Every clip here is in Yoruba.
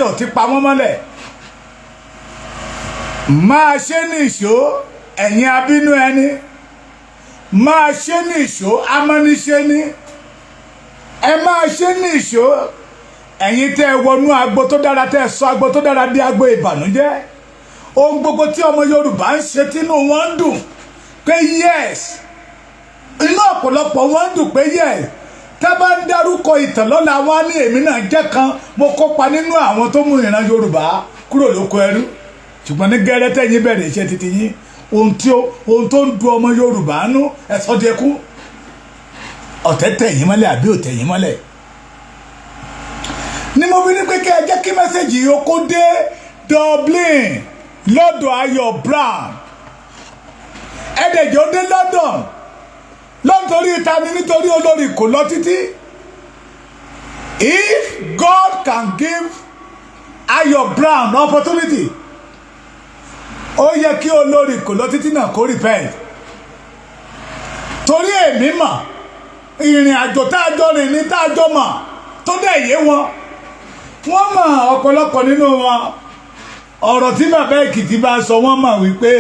Ò ti pa wọ́n mọ́lẹ̀. Máa ṣe ní ìṣó, ẹ̀yin abínú ẹni, máa ṣe ní ìṣó, amọ́niṣe ní ẹ máa ṣe ní ìṣó. Ẹ̀yin tẹ́ ẹ wọnú agbo tó dára, tẹ́ ẹ sọ agbo tó dára di agbo ìbànújẹ́. Ohun gbogbo tí ọmọ Yorùbá ń ṣe, tínú wọn ń dùn pé yes, inú ọ̀pọ̀lọpọ̀ wọn ń dùn pé yes. Tá bá ń dárúkọ ìtàn lọ́la, wá ní èmi náà jẹ́ kan, mo kópa nínú àwọn tó mú ìran Yorùbá kúrò lóko ẹrú. Ṣùgbọ́n ní gẹ́rẹ́ tẹ́yìn bẹ̀rẹ̀ iṣẹ́ títí yín, ohun tó ń du ọmọ Yorùbá nú, ẹ̀sọ́ di ẹkún. Ọ̀tẹ̀ tẹ̀yìn mọ́lẹ̀ àbí òtẹ̀yìn mọ́lẹ̀ ni mo fi ní pé kí ẹ jẹ́ kí message yìí ó kó dé Dublin lọ́dọ̀ Ayọ̀ Brown, ẹ̀ẹ́dẹ̀jọ́ dé London lọ́ntorí ta ni, nítorí olórí kò lọ títí. If God can give Ayọ̀ Brown opportunity, ó yẹ kí olórí kò lọ títí náà kó repent, torí èmi mọ̀ ìrìn àjò tá a jọ rìn ní, tá a jọ mọ̀, tó dẹ̀ yé wọn. Wọ́n mọ̀, ọ̀pọ̀lọpọ̀ nínú wọn, ọ̀rọ̀ tí bàbá Èkìtì bá sọ, wọ́n mọ̀ wípé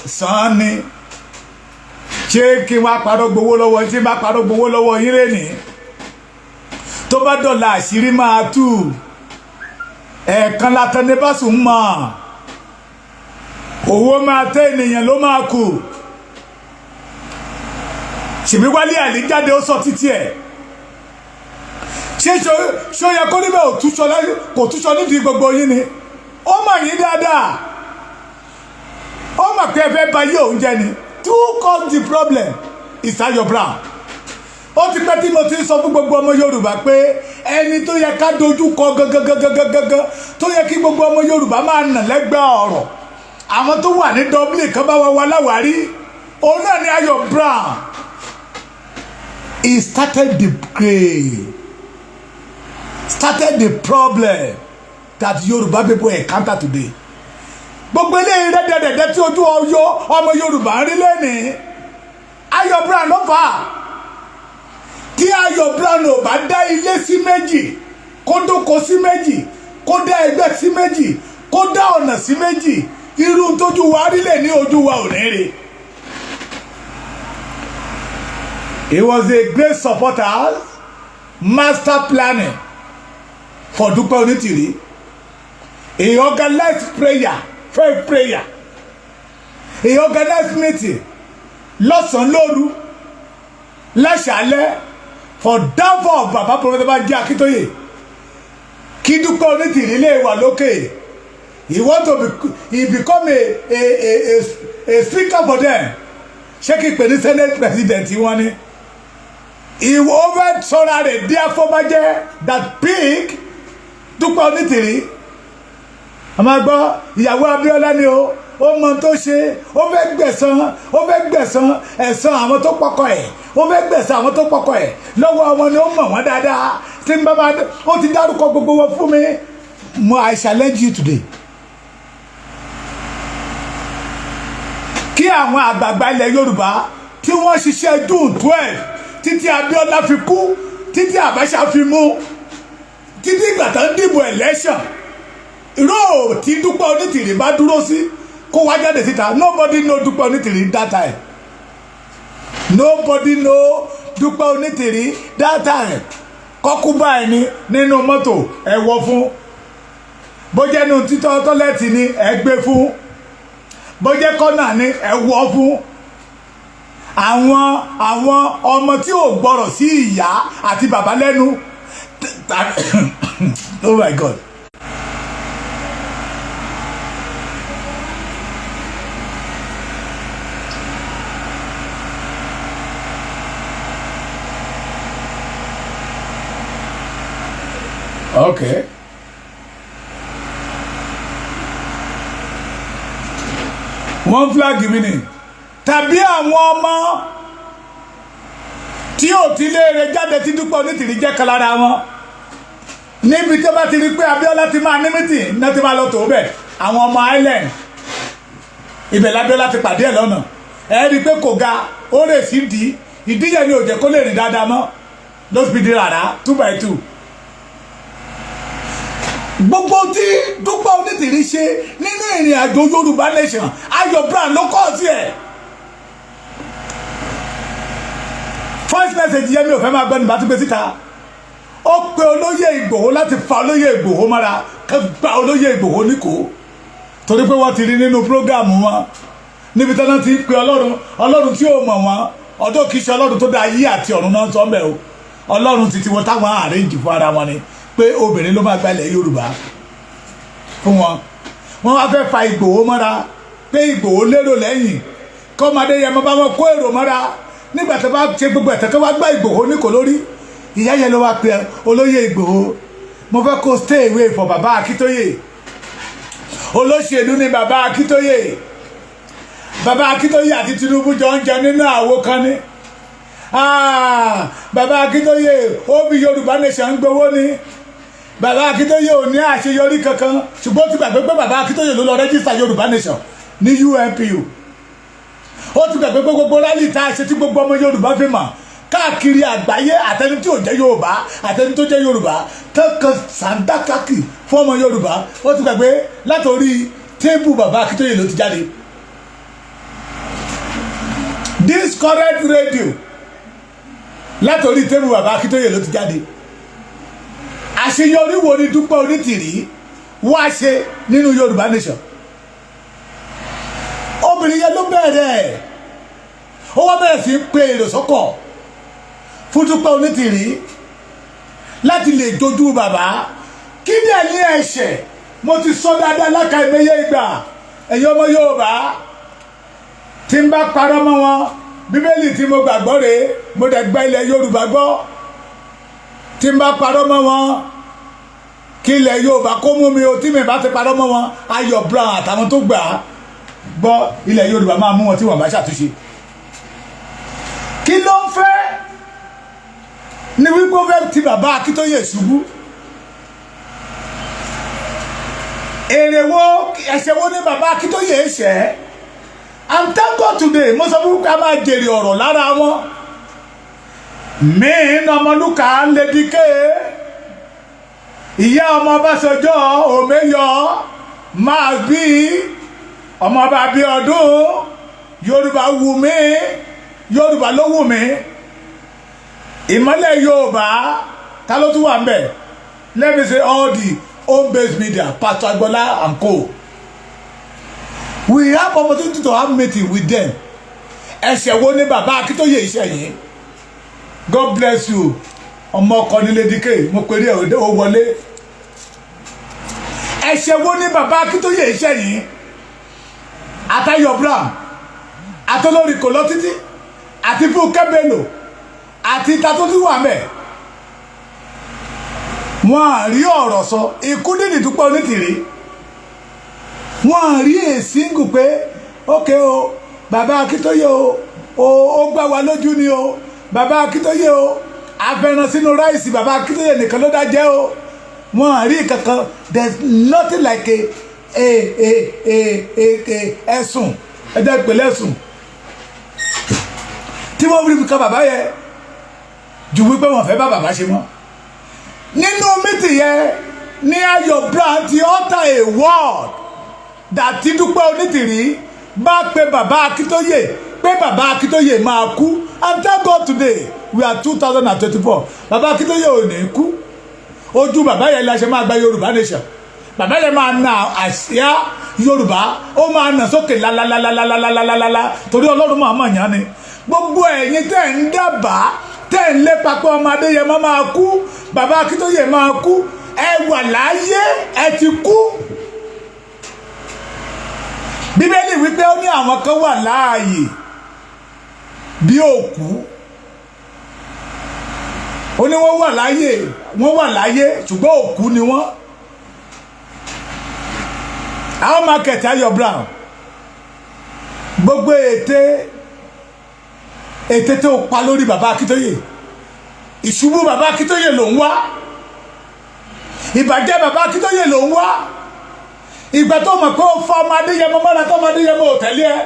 sàn ni. Ṣé kí n wá parọ́ gbowó lọ́wọ́? Tí n bá parọ́ gbowó lọ́wọ́ yín lẹ́nìí, tó bá dọ̀la, àṣírí máa tú. Ẹ̀ẹ̀kan látàn ní bá sùn mọ́, owó máa tẹ́, ènìyàn ló máa kù. Ṣèbí Wálé Àlí jáde, ó sọ títí ẹ̀. Ṣé ṣó yẹ kó níbẹ̀ kò túṣọ nídìí gbogbo yín ni? Ó mọ̀ yín dáadáa, ó mọ̀ pé ẹ fẹ́ ba yé òun jẹ́ ni. Who caused the problem is Ayo Brown. Ó ti pẹ́ tí mo ti ń sọ fún gbogbo ọmọ Yorùbá pé ẹni tó yẹ ká dojú kọ gangan, tó yẹ kí gbogbo ọmọ Yorùbá máa nà lẹ́gbẹ̀ẹ́ ọ̀rọ̀, àwọn tó wà ní Dublin kan bá wa wá láwárí, òun náà ni Ayo Brown. He started the grave, started the problem that Yorùbá people encounter today. Gbogbo eléyìí rẹ́dẹ̀rẹ́dẹ́ tí ojú ọyọ ọmọ Yorùbá ń rí lẹ́nìí, Ayọ̀ Brown ló fà á. Tí Ayọ̀ Brown ò bá dá ilé sí méjì, kó dóko sí méjì, kó dá ẹgbẹ́ sí méjì, kó dá ọ̀nà sí méjì, irú tójú wa rí lè ní ojú wa ò ní rí. He was a great supporter, master planning for Dúpẹ́ Onítìrí. He organized prayer, faith prayer. He organized meeting lọ́sàn-án, lóru, láṣálẹ́ for downfall of Baba Prophet Banji Akíntóyè, kí Dúpẹ́ Onítìrí lè wà lókè. He want to be, he become a speaker for them. Ṣé kí n pè ní senate president wọn ni? Ìwọ fẹ́ sọ́ra rẹ̀ dí afọ́bajẹ́ that pig Dúpẹ́ Onítìrí. A máa gbọ́ ìyàwó Abíọ́lá ni o. Ó mọ tó ṣe, ó fẹ́ gbẹ̀san, ó fẹ́ gbẹ̀san ẹ̀san àwọn tó pọkọ ẹ̀, ó fẹ́ gbẹ̀san àwọn tó pọkọ ẹ̀ lọ́wọ́ wọn ni. Ó mọ̀ wọ́n dáadáa tí n bá máa, ó ti dárúkọ gbogbo wọn fún mi. Mo, I challenge you today, kí àwọn àgbààgbà ilẹ̀ Yorùbá tí wọ́n ṣiṣẹ́ June 12 títí Abíọ́lá fi kú, títí Abacha fi mú, títí ìgbà tó ń dìbò election, róò tí Dúpẹ́ Onítìrí bá dúró sí, kó wá jáde síta. Nobody know Dúpẹ́ Onítìrí that time. Nobody know Dúpẹ́ Onítìrí that time. Kọ́kú báyìí ní nínú mọ́tò, ẹ wọ fún. Bó jẹ́ nínú títọ́ toilet ni, ẹ gbé fún. Bó jẹ́ kọ́nà ni, ẹ wọ fún. Àwọn ọmọ tí ò gbọ́rọ̀ sí ìyá àti bàbá lẹ́nu. Oh my God. Okay. Wọ́n flag mi ni, tàbí àwọn ọmọ tí ò ti léèrè jáde tí Dúpẹ́ Onítìrí jẹ́ kan lára wọn. Níbi tí ó bá ti rí pé Abíọ́lá ti máa ní meeting náà, ti máa lọ tó bẹ̀, àwọn ọmọ island ibẹ̀ lábíọ́lá ti pàdé ẹ̀ lọ́nà. Ẹ rí i pé kò ga, ó rè sí di ìdíyẹ ni ò jẹ́ kó lè rìn dáadáa mọ́, ló fi di rárá 2 by 2. Gbogbo tí Dúpẹ́ Onítìrí ṣe nínú ìrìn àjò Yorùbá nation, Ayọ̀ Brown ló kọ́ sí ẹ̀. Voice message yẹn, mi ò fẹ́ máa gbẹ́nu bá tún gbé síta. Ó pe olóyè Ìgbòho láti fa olóyè Ìgbòho mára, ká gba olóyè Ìgbòho níkò, torí pé wọ́n ti rí nínú program wọn níbi tí wọ́n ti ń pe Ọlọ́run, Ọlọ́run tí ò mọ̀ wọ́n. Ọdún kìí ṣe Ọlọ́run tó dá ayé àti ọ̀run náà sọ mẹ́ o. Ọlọ́run ti tiwọn táwọn arrange fún ara wọn ni pé obìnrin ló máa gbalẹ̀ Yorùbá fún wọn. Wọ́n wá fẹ́ fa Ìgbòho mọ́ra pé Ìgbòho lérò lẹ́yìn, kọ́mọdé yẹn mo bá wọn kó èrò mọ́ra. Nígbà tó bá ṣe gbogbo ẹ̀tọ́ kó wá gbá Ìgbòho ní kò lórí, ìyá yẹn ló wá pe olóyè Ìgbòho, "Mo fẹ́ kó stay away for bàbá Akíntóyè. Olóṣèlú ni bàbá Akíntóyè. Bàbá Akíntóyè àti Tinubu jọ ń jẹ nínú àwo kan ní. Bàbá Akíntóyè, ó fi Yorùbá nation gbowó ni. Bàbá Akíntóyè ò ní àṣeyọrí kankan." Ṣùgbọ́n ó ti gbàgbé pé bàbá Akíntóyè ló lọ register Yorùbá nation ní UNPO. Ó ti gbàgbé pé gbogbo rally tá a ṣe tí gbogbo ọmọ Yorùbá fi mọ̀ káàkiri àgbáyé, àtẹni tí ò jẹ́ Yorùbá, àtẹni tó jẹ́ Yorùbá, tọkàn sàǹdákàkì fún ọmọ Yorùbá, ó ti gbàgbé látòrí table bàbá Akíntóyè ló ti jáde. This current radio, látòrí table bàbá Akíntóyè ló ti jáde. Àṣeyọrí wo ni Dúpẹ́ Onítìrí wá ṣe nínú Yorùbá nation? Obìnrin yẹn ló bẹ̀rẹ̀. Ó wá bẹ̀rẹ̀ sí pé èrò sọ́kọ̀ fún Dúpẹ́ Onítìrí láti lè dojú bàbá. Kí ni ẹ̀ ní ẹ̀ṣẹ̀? Mo ti sọ dáadáa lákàìmọye ìgbà, ẹ̀yin ọmọ Yorùbá, tí n bá parọ́ mọ́ wọn, Bíbélì tí mo gbàgbọ́ rèé, mo dẹ̀ gba ilẹ̀ Yorùbá gbọ́. Tí n bá parọ́ mọ́ wọn, kí ilẹ̀ Yorùbá kó mú mi o. Tí mi bá ti parọ́ mọ́ wọn, Ayọ̀ Brown àtàwọn tó gbà á gbọ́, ilẹ̀ Yorùbá máa mú wọn tí wọ́n bá ṣàtúnṣe. Kí ló ń fẹ́ ni wípé ó fẹ́ ti bàbá Akíntóyè ṣubú. Èrè wo, ẹ̀ṣẹ̀ wo ni bàbá Akíntóyè ṣẹ̀? And thank God today, mo sọ fún ká máa jèrè ọ̀rọ̀ lára wọn. Mí ọmọlúkà Lady K, ìyá ọmọ Ọbásanjọ́, òmeyọ máa bí ọmọọba Abíọ́dún. Yorùbá wù mí, Yorùbá ló wù mí, ìmọ́lẹ̀ Yorùbá. Ta ló tún wà ń bẹ̀? Let me say all the home based media, Pastor Agbola and co, we have opportunity to have meeting with them. Ẹ̀ṣẹ̀ wo ni bàbá Akíntóyè iṣẹ́ yìí? God bless you. Ọmọ ọkọ ní Lady K, mo pèrè ẹ̀, ó wọlé. Ẹ̀ṣẹ̀ wo ni bàbá Akíntóyè iṣẹ́ yìí, àtayọ̀ Brown, àtọlórí kò lọ títí, àti Fúnkẹ́ Bello, àti tatótí wà mẹ́? Wọ́n á rí ọ̀rọ̀ sọ. Ikú dídì Dúpẹ́ Onítìrí, wọ́n á rí èsì ń gùn pé ókè o, bàbá Akíntóyè o, ó gbá wa lójú ni o. Bàbá Akíntóyè o, afẹ́ràn sínú rice, bàbá Akíntóyè nìkan ló dá jẹ́ o. Wọ́n á rí kankan. There is nothing like a ẹ̀sùn, ẹ̀jẹ̀ ìpìlẹ̀ ẹ̀sùn tí wọ́n rí kan bàbá yẹn ju wípé wọ́n fẹ́ bá bàbá ṣe mọ́. Nínú meeting yẹn ní Ayọ̀ Brown ti utter a word that tí Dúpẹ́ Onítìrí bá pe bàbá Akíntóyè, pé bàbá Akíntóyè máa kú. And thank God today we are 2024, bàbá Akíntóyè ò ní kú. Ojú bàbá yẹn la ṣe máa gba Yorùbá nation. Bàbá yẹn máa na àsíá Yorùbá, ó máa nà sókè lálálálálálálálá, torí Ọlọ́run máa mọ̀ yán ni. Gbogbo ẹ̀yin tẹ́ ń dábàá, tẹ́ ń lépa pé ọmọ Adéyẹmọ máa kú, bàbá Akíntóyè máa kú, ẹ wà láyé, ẹ ti kú. Bíbélì wípé ó ní àwọn kan wà láàyè bí òkú. Ó ní wọ́n wà láàyè, wọ́n wà láyé, ṣùgbọ́n òkú ni wọ́n. Àwọn market Ayọ̀ Brown, gbogbo ète ète tó pa lórí bàbá Akíntóyè, ìṣubú bàbá Akíntóyè ló ń wá, ìbàjẹ́ bàbá Akíntóyè ló ń wá. Ìgbà tó mọ̀ pé ó fa ọmọ Adéyẹmọ mọ́ra, tó ọmọ Adéyẹmọ ò tẹ̀lé ẹ,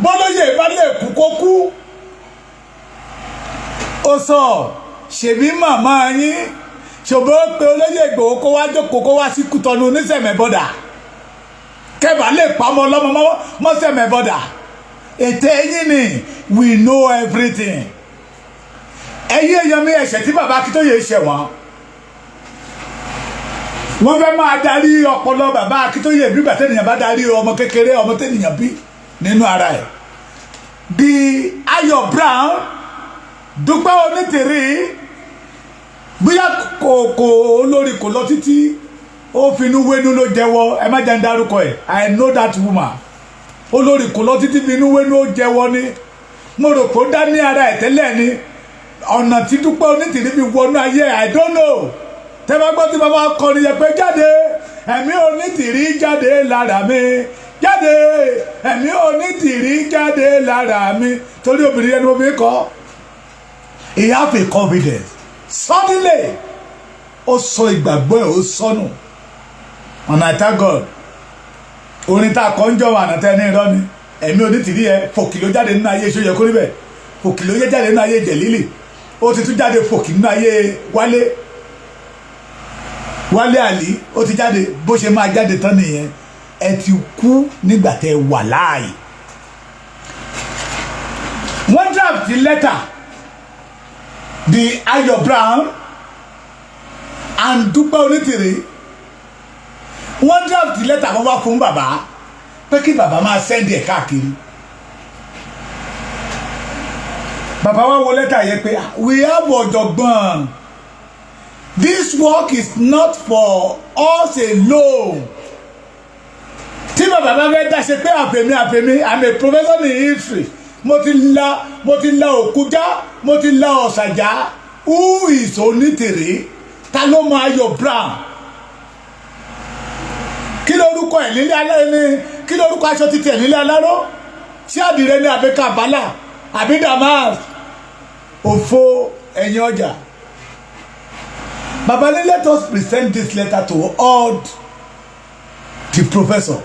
bọ́lóyè bá lè kú kó kú. Ó sọ ṣèbí màmá yín Ṣùgbọ́n pé olóyè Ìgbòho kó wá jókòó, kó wá sí Kútọ́nù ní Sẹ̀mẹ̀ border, kẹbà lè pamọ́ ọlọ́mọ mọ́ Sẹ̀mẹ̀ border. Ètè ẹ̀yìn ni, we know everything. Ẹ̀yin èèyàn mi, ẹ̀ṣẹ̀ tí bàbá Akíntóyè ṣẹ̀ wọ́n, wọ́n fẹ́ máa darí ọpọlọ bàbá Akíntóyè bí gbàtẹ́nìyàn bá darí ọmọ kékeré, ọmọ tẹ́nìyàn bí nínú ara ẹ̀. The Ayọ̀ Brown, Dúpẹ́ Onítìrí, bóyá kò olórí kò lọ títí, ó finú wénú ló jẹ́wọ́. Ẹ má jẹ́ ń dárúkọ ẹ̀. I know that woman. Olórí kò lọ títí, finú wénú ó jẹ́wọ́ ni. Mo rò pé ó dá ní ara ẹ̀ tẹ́lẹ̀ ni. Ọ̀nà tí Dúpẹ́ Onítìrí fi wọnú ayé, I don't know. Tẹ́ bá gbọ́ tí bàbá kọrin yẹ pé jáde, ẹ̀mí Onítìrí jáde lára mi, jáde, ẹ̀mí Onítìrí jáde lára mi, torí obìnrin yẹn ni mo fi kọ́. He have a confidence. Suddenly, ó sọ ìgbàgbọ́ ẹ̀, ó sọnù. And I thank God, orin tá a kọ́ ń jọ wà náà tẹ́ ní irọ́ ni. Ẹ̀mí Onítìrí yẹ fòkì ló jáde nínú ayé. Ṣó yẹ kó rí bẹ́ẹ̀? Fòkì ló yẹ jáde nínú ayé Jẹ̀lílì, ó ti tún jáde fòkì nínú ayé Wálé, Wálé Àlí. Ó ti jáde, bó ṣe máa jáde tán nìyẹn. Ẹ ti kú nígbà tẹ wà láàyè. Wọ́n draft letter, the Ayọ̀ Brown and Dúpẹ́ Onítìrí, wọ́n draft letter, wọ́n wá fún bàbá pé kí bàbá máa send ẹ̀ káàkiri. Bàbá wa wo lẹ́tà yẹn pé we have ọ̀jọ̀gbọ́n, this work is not for us alone. Tí bàbá bá fẹ́ dáṣe pé àfẹ̀mí àfẹ̀mí, I'm a professor in history, mo ti la òkújá, mo ti la ọ̀sàjà. Who is Onítìrí? Ta ló mọ Ayọ̀ Brown? Kí lórúkọ ẹ̀ nílé alẹ́ ní? Kí lórúkọ aṣọ títí ẹ̀ nílé aláró? Ṣé àdìrẹ ní, àbí kàbálà, àbí damask? Òfo ẹ̀yìn ọjà. Bàbá ní, let us present this letter to all the professor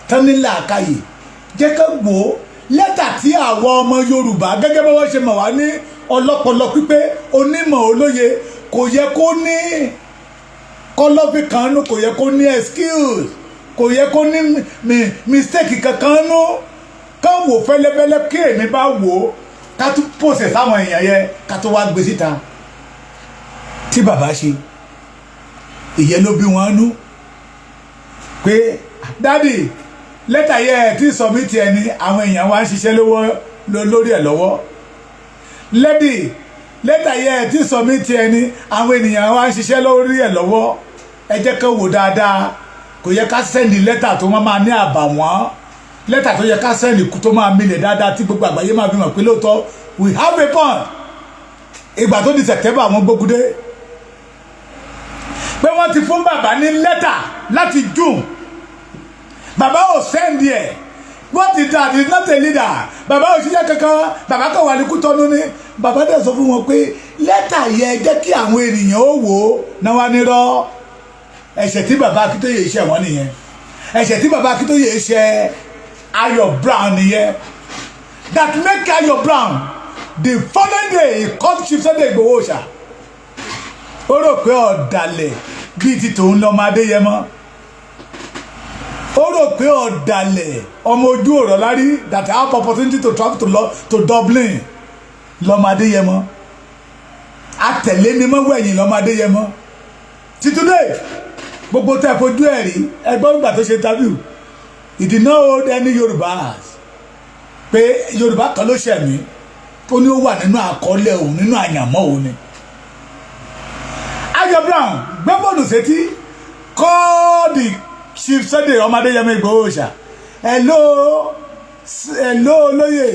tani làákàyè, jẹ́ ká wò ó. Lẹ́tà tí àwọn ọmọ Yorùbá, gẹ́gẹ́ bí wọ́n ṣe mọ̀ wá ní ọlọ́pọlọ pípé, onímọ̀, olóye, kò yẹ kó ní kọ̀lọ̀fín kan nú, kò yẹ kó ní excuse, kò yẹ kó ní mistake kankan nú. Kán wò fẹ́lẹ́fẹ́lẹ́, kí èmi bá wò ó, ká tún pòsè sáwọn èèyàn yẹn, ká tó wá gbé síta. Tí bàbá ṣe ìyẹn ló bí wọn nú pé, "Daddy, lẹ́tà yẹ ẹ̀ tí submit ẹ ní, àwọn èèyàn wá ń ṣiṣẹ́ lórí ẹ̀ lọ́wọ́. Daddy, lẹ́tà yẹ ẹ̀ tí submit ẹ ní, àwọn ènìyàn wá ń ṣiṣẹ́ lórí ẹ̀ lọ́wọ́. Ẹ jẹ́ ká wò dáadáa. Kò yẹ ká send lẹ́tà tó máa ní àbàwọ́n, lẹ́tà tó yẹ ká send tó máa milẹ̀ dáadáa, tí gbogbo àgbáyé máa fi mọ̀ pé lóòótọ́ we have a point." Ìgbà tó di September, àwọn gbógudé pé wọ́n ti fún bàbá ní lẹ́tà láti June, bàbá ò send ẹ̀. What is that? Is not a leader. Bàbá ò ṣiṣẹ́ kankan, bàbá kan wà ní Kútọ́nù ní. Bàbá dẹ̀ sọ fún wọn pé lẹ́tà yẹ, jẹ́ kí àwọn ènìyàn ó wò ó náà. Wá nírọ́. Ẹ̀ṣẹ̀ tí bàbá Akíntóyè ṣẹ̀ wọ́n nìyẹn. Ẹ̀ṣẹ̀ tí bàbá Akíntóyè ṣẹ̀ Ayọ̀ Brown nìyẹn that make Ayọ̀ Brown, the following day, he called Chief Sunday Igboho ṣá. Ó rò pé ọ̀dàlẹ̀ bíi ti tòun lọ́mọ Adéyẹmọ. Ó rò pé ọ̀dàlẹ̀ ọmọ ojú ọ̀rọ̀ lárí that have opportunity to travel to Dublin lọ́mọ Adéyẹmọ. Atẹ̀lé ni mọ́ wẹ̀yìn lọ́mọ Adéyẹmọ. Títúndé, gbogbo tẹ́ fojú ẹ̀ rí, ẹgbọ́n ìgbà tó ṣe interview, he did not hold any Yorùbá pé Yorùbá kan ló ṣẹ̀ mí. Ó ní ó wà nínú àkọọ́lẹ̀ òun, nínú àyànmọ́ òun ni. Ayọ̀ Brown gbé fóònù sétí, call the Chief Sunday ọmọ Adéyẹmọ Ìgbòho ṣá. "Hello, hello, olóyè,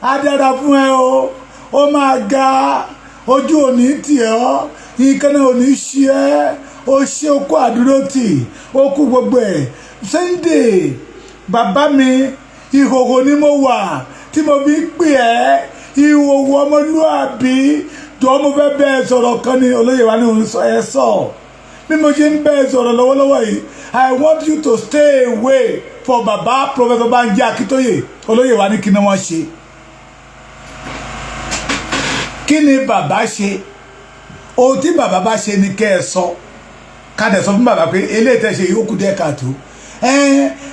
á dára fún ẹ o, ó máa ga, ojú òní tì ọ́, nǹkan náà ò ní ṣe ẹ́, ó ṣe okó àdúró tì, ó kú gbogbo ẹ̀. Sunday bàbá mi, ìhòòhò ni mo wà tí mo fi ń pè ẹ́, ìhòòhò ọmọlúàbí. Jọ, mo fẹ́ bẹ́ẹ̀ sọ̀rọ̀ kan ní." Olóyè wa ní òun sọ ẹ sọ bí mo ṣe ń bẹ́ẹ̀ sọ̀rọ̀ lọ́wọ́lọ́wọ́ yìí, I want you to stay away for baba Professor Banji Akintoye. Olóyè wa ní kí ni wọ́n ṣe? Kí ni bàbá ṣe? Ohun tí bàbá bá ṣe ni kẹ́ ẹ sọ, ká dẹ̀ sọ fún bàbá pé eléyìí tẹ́ ṣe yìí, ó kù díẹ̀ káàtó.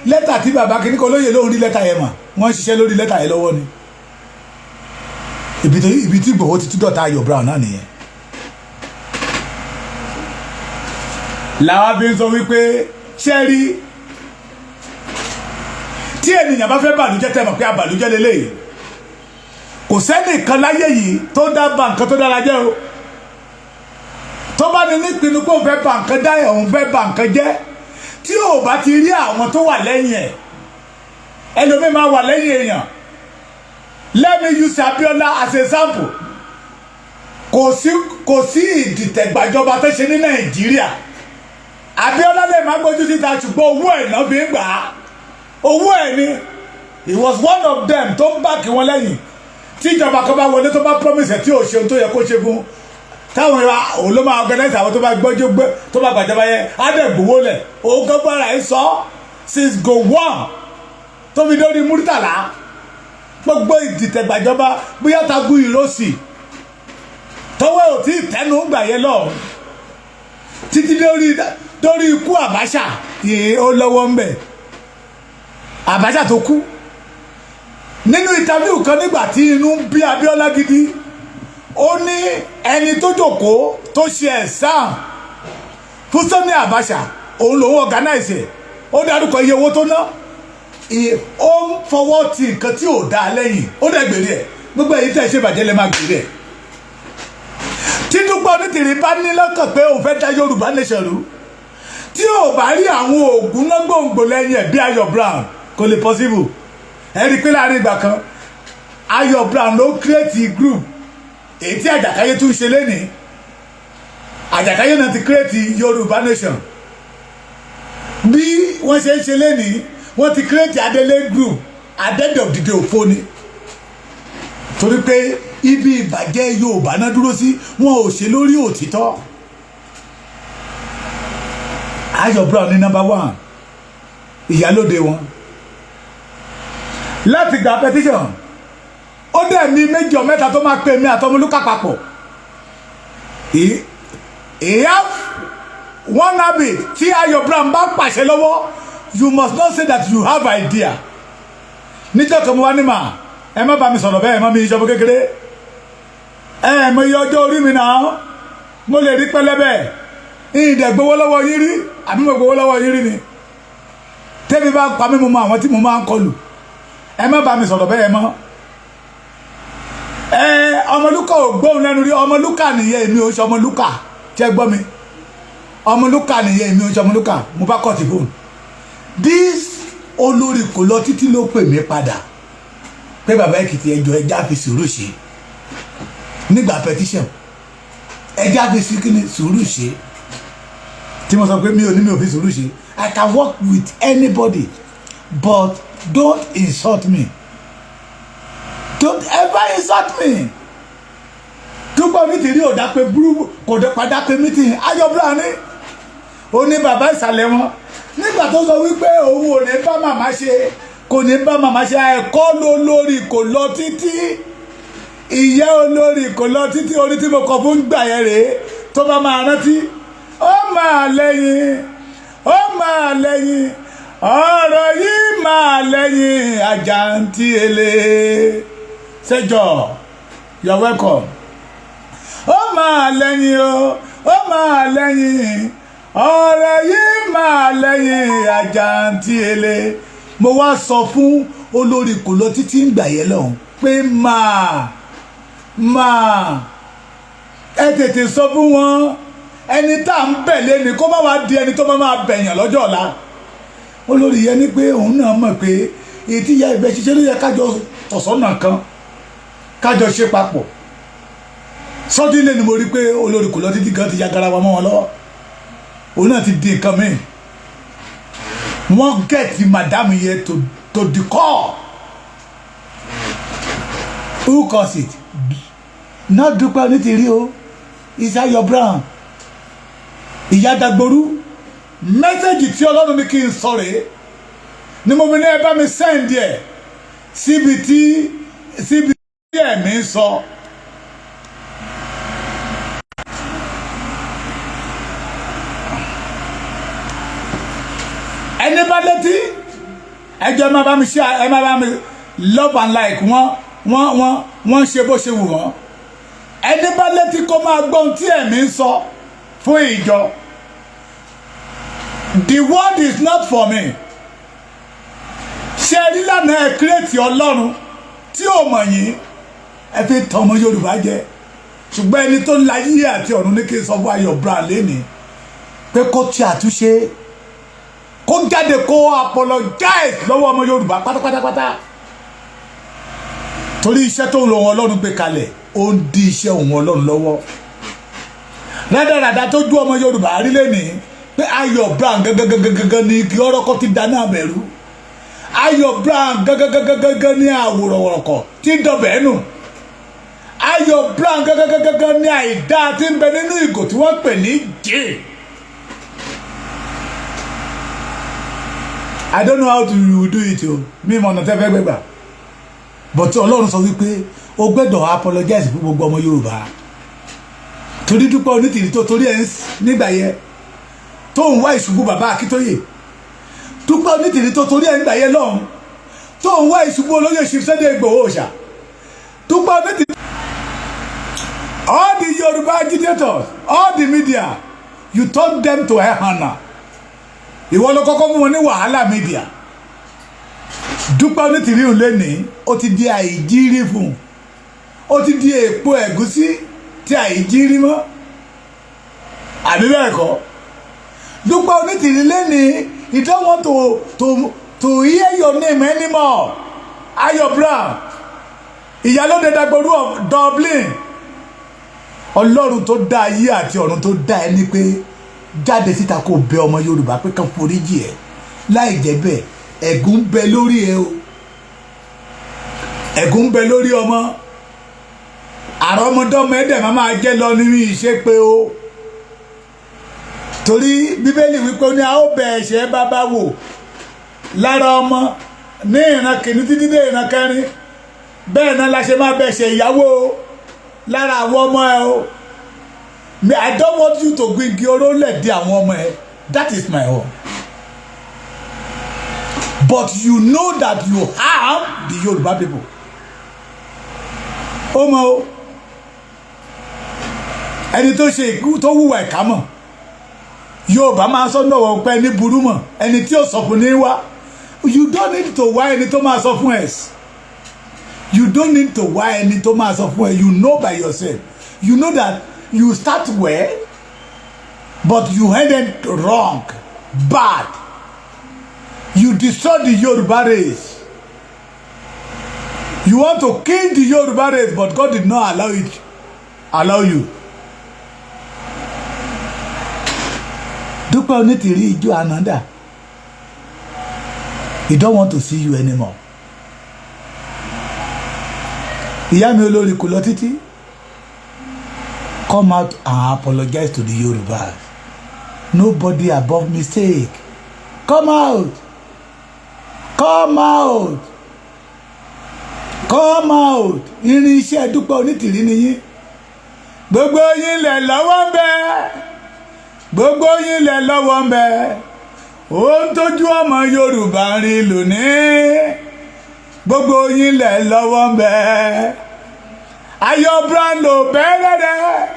Lẹ́tà tí bàbá kìíní kan lóye lóhùn rí lẹ́tà yẹn mà, wọ́n ń ṣiṣẹ́ lórí lẹ́tà yẹn lọ́wọ́ ni. Ibi tí Ìgbòho ti túdọ̀ tá Ayọ̀ Brown náà nìyẹn. Làwọn fi ń sọ wípé ṣé rí, tí ènìyàn bá fẹ́ bàlújẹ́, tẹ́ mọ̀ pé àbàlújẹ́ lélẹ́yìí, kò sẹ́nìkan láyé yìí tó dá ba nǹkan tó dára jẹ́ o. Tó bá ní nípinnu pé òun fẹ́ ba nǹkan dá, òun fẹ́ ba nǹkan jẹ́, tí ò bá ti rí àwọn tó wà lẹ́yìn ẹ̀, ẹlòmíì máa wà lẹ́yìn èèyàn. Let me use Abiola as example. Kò sí ìdìtẹ̀gbàjọba tó ṣe ní Nàìjíríà, Abiola lè má gbójú síta, ṣùgbọ́n owó ẹ̀ náà fi ń gbà á, owó ẹ̀ ni. He was one of them tó ń back wọn lẹ́yìn. Tí ìjọba kan bá wọlé, tó bá promise ẹ̀ tí ò ṣe ohun tó yẹ kó ṣe fún táwọn ìwà, òun ló máa organize àwọn tó bá gbọ́jú gbé, tó bá gbàjọba yẹn, á dẹ̀ gbowó lẹ̀. Òun kan bára ẹ̀ sọ since Gowon tó fi dórí Murtala, gbogbo ìdìtẹ̀gbàjọba, bóyá tagu ìrọsì tọwọ́ ò tí ì tẹnu gbà yẹn lọ títí dórí ikú Abacha yìí, ó lọ́wọ́ ń bẹ̀. Abacha tó kú, nínú interview kan nígbà tí inú ń bí Abíọ́lá gidi, ó ní ẹni tó jókòó tó ṣe exam fún Sani Abacha, òun lòun organize ẹ̀. Ó dárúkọ iye owó tó ná. Ó ń fọwọ́ ti nǹkan tí ò dáa lẹ́yìn, ó dẹ̀ gbèrè ẹ̀. Gbogbo èyí tẹ̀ ṣe bàjẹ́ lè máa gbèrè ẹ̀. Tí Dúpẹ́ Onítìrí bá ní lọ́kàn pé òun fẹ́ dá Yorùbá nation rú, tí ò bá rí àwọn ògùn náà gbòǹgbò lẹ́yìn ẹ̀ bí Ayọ̀ Brown, kò lè possible. Ẹ rí i pé láàrin ìgbà kan, Ayọ̀ Brown ló create group èyí tí Àjàkáyé tún ṣe lénìí. Àjàkáyé náà ti create Yorùbá nation bí wọ́n ṣe ń ṣe lénìí. Wọ́n ti create Adélé group adẹ́dẹ̀ òdìdí òfo ni, torí pé ibi ìbàjẹ́ Yorùbá náà dúró sí, wọn ò ṣe lórí òtítọ́. Ayọ̀ Brown ní number one ìyálóde wọn láti gba petition. Ó dẹ̀ mi méjì ọ mẹ́ta tó máa pè mí àtọmọlúkà papọ̀. He have one habit: tí Ayọ̀ Brown bá pàṣẹ lọ́wọ́, you must not say that you have idea. Níjọ́ kan, mo wá ní mà, ẹ má bá mi sọ̀rọ̀ bẹ́ẹ̀ mọ́ mi, ìjọba kékeré ẹ mọ iye ọjọ́ orí mi náà, mo lè rí pẹlẹbẹ ìdẹ̀ gbowó lọ́wọ́ yín rí, àbí mo gbowó lọ́wọ́ yín rí ni? Tẹ́bi bá pa mí, mo mọ àwọn tí mo máa ń kọlù. Ẹ má bá mi sọ̀rọ̀ bẹ́ẹ̀ mọ́. Ẹ ọmọlúkà ò gbóhùn lẹ́nu rí. Ọmọlúkà nìyẹn, èmi ò ṣe ọmọlúkà. Ṣé gbọ́ mi? Ọmọlúkà nìyẹn, èmi ò ṣe ọmọlúkà. Mo bá cut fóònù. This olórí kò lọ títí ló pè mí padà pé, "Bàbá Èkìtì, ẹjọ́ ẹjá fi sùúrù ṣe nígbà petition, ẹjá fi sí kíni sùúrù ṣe." Tí mo sọ pé mi ò ní, mi ò fi sùúrù ṣe. I can work with anybody, but don't insult me. Don't ever insult me. Dúpẹ́ Onítìrí ò dápé burú, kò dé padà pé meeting. Ayọ̀ Brown ní ó ní bàbá ìsàlẹ̀ wọn nígbà tó sọ wípé òun ò ní bá màmá ṣe, kò ní bá màmá ṣe. Ẹ̀kọ́ ló lórí kò lọ títí, ìyá olórí kò lọ títí. Orí tí mo kọ fún gbà yẹn rèé, tó bá máa rántí. Ó máa lẹ́yìn, ó máa lẹ́yìn, ọ̀rọ̀ yìí máa lẹ́yìn àjàǹtí ele sẹ́jọ́. You are welcome. Ó máa lẹ́yìn o, ó máa lẹ́yìn, ọ̀rọ̀ yìí máa lẹ́yìn àjàǹtí ele. Mo wá sọ fún olórí kò lọ títí ń gbà yẹn lọ́hùn pé máa ẹ tètè sọ fún wọn, ẹni tá à ń bẹ̀ lẹ́ni kó má wá di ẹni tó má máa bẹ̀yàn lọ́jọ́ ọ̀la. Olórí yẹn ní pé òun náà mọ̀ pé ètí ìyá ìbẹ̀ ṣiṣẹ́ ló yẹ kájọ tọ̀sọ́nà kan, kájọ ṣe papọ̀. Sọ́dílé ni mo rí pé olórí kò lọ títí gan ti ya garawa mọ́ wọn lọ́wọ́. Òun náà ti di nǹkan míì. Wọ́n get madam yẹn to the core. Who cause it? Not Dúpẹ́ Onítìrí o, it's Ayọ̀ Brown, ìyá Dagboru. Message tí Ọlọ́run ní kí n sọ rèé ni mo fi ní ẹ bá mi send ẹ̀ síbi tí ẹ̀mí ń sọ. Ẹni bá létí, ẹjọ́, ẹ má bá mi ṣe, ẹ má bá mi love and like. Wọ́n ṣe bó ṣe wù wọ́n. Ẹni bá létí, kó máa gbọ́ ohun tí ẹ̀mí ń sọ fún ìjọ. The word is not for me. Ṣé rí lánàá, ẹ create Ọlọ́run tí ò mọ̀ yín, ẹ fi tàn ọmọ Yorùbá jẹ. Ṣùgbọ́n ẹni tó ń la yí àti ọ̀run ní kí n sọ fún Ayọ̀ Brown lénìí pé kó tí àtúnṣe, kó jáde, kó apologize lọ́wọ́ ọmọ Yorùbá pátápátápátá, torí iṣẹ́ tó ń lo wọn Ọlọ́run gbé kalẹ̀, ó ń di iṣẹ́ òun Ọlọ́run lọ́wọ́. Rádaràdà tó ju ọmọ Yorùbá rí lénìí pé Ayọ̀ Brown gangan ní kí ọ̀rọ̀kọ́ ti dáná àbẹ̀rú. Ayọ̀ Brown gangan ní àwòrán tí ń dọ̀bẹ̀ nù. Ayọ̀ Brown gangan ní àìdá tí ń bẹ nínú ìgò tí wọ́n pè ní jìn. I don't know how to do it o. Mi mọ̀ ọ̀nà tẹ́fẹ́ gbẹ̀gbà, but Ọlọ́run sọ wípé o gbẹ́dọ̀ apologize fún gbogbo ọmọ Yorùbá, torí Dúpẹ́ Onítìrí tó torí ẹ̀ nígbà yẹn tó ń wá ìṣubú bàbá Akíntóyè, Dúpẹ́ Onítìrí tó torí ẹ̀ nígbà yẹn lọ́hùn tó ń wá ìṣubú olóyè Sunday Ìgbòho Òòṣà, Dúpẹ́ Onítìrí. All the Yorùbá agitators, all the media, you turn them to hell. Ìwọ ló kọ́kọ́ mú wọn ní wàhálà media. Dúpẹ́ Onítìrí ò lé ní, ó ti di àìjírí fún un, ó ti di èpo ẹ̀gúsí tí àìjírí mọ́, àbí bẹ́ẹ̀ kọ́? Dúpẹ́ Onítìrí lẹ́ni, you don't want to hear your name anymore. Ayọ̀ Brown, ìyálóde Dagboru of Dublin, Ọlọ́run tó dá ayé àti ọ̀run tó dá ẹ ní pé jáde síta, kó bẹ ọmọ Yorùbá pé kán foríjì ẹ. Láì jẹ́ bẹ́ẹ̀, ẹ̀gún ń bẹ lórí ẹ o, ẹ̀gún ń bẹ lórí ọmọ àrọ́mọdọ́mọ ẹ̀dẹ̀ máa máa jẹ́ lọ nínú ìṣe pé o, torí Bíbélì wípé ó ní a ó bẹ ẹ̀ṣẹ̀ bàbá wò lára ọmọ ní ìran kìíní títí dé ìran kẹrin. Bẹ́ẹ̀ náà la ṣe máa bẹ ẹ̀ṣẹ̀ ìyàwó lára àwọn ọmọ ẹ o. I don't want you to gbin igi oró lẹ̀ di àwọn ọmọ ẹ. That is my own, but you know that you harm the Yoruba people. Ó mọ o, ẹni tó ṣe ìkú tó hùwà ìkà mọ̀, Yorùbá máa sọ náà pé ní burú mọ̀, ẹni tí ó sọ fún ní wá. You don't need to wá ẹni tó máa sọ fún ẹ. You don't need to wá ẹni tó máa sọ fún ẹ. You know by yourself, you know that you start well, but you ended wrong, bad. You destroy the Yoruba race. You want to kill the Yoruba race, but God did not allow it, allow you. Dúpẹ́ Onítìrí, ijó ananda, he don't want to see you anymore. Ìyá mi olórí kò lọ títí, come out and apologize to the Yorubas. Nobody above mistake. Come out, come out, come out. Irinṣẹ́ Dúpẹ́ Onítìrí nìyí. Gbogbo yín lẹ̀ lọ́wọ́ ń bẹ, gbogbo yín lẹ̀ lọ́wọ́ ń bẹ. Ohun tójú ọmọ Yorùbá ń rí lónìí, gbogbo yín lẹ̀ lọ́wọ́ ń bẹ. Ayọ̀ Brown ló bẹ̀rẹ̀ rẹ̀,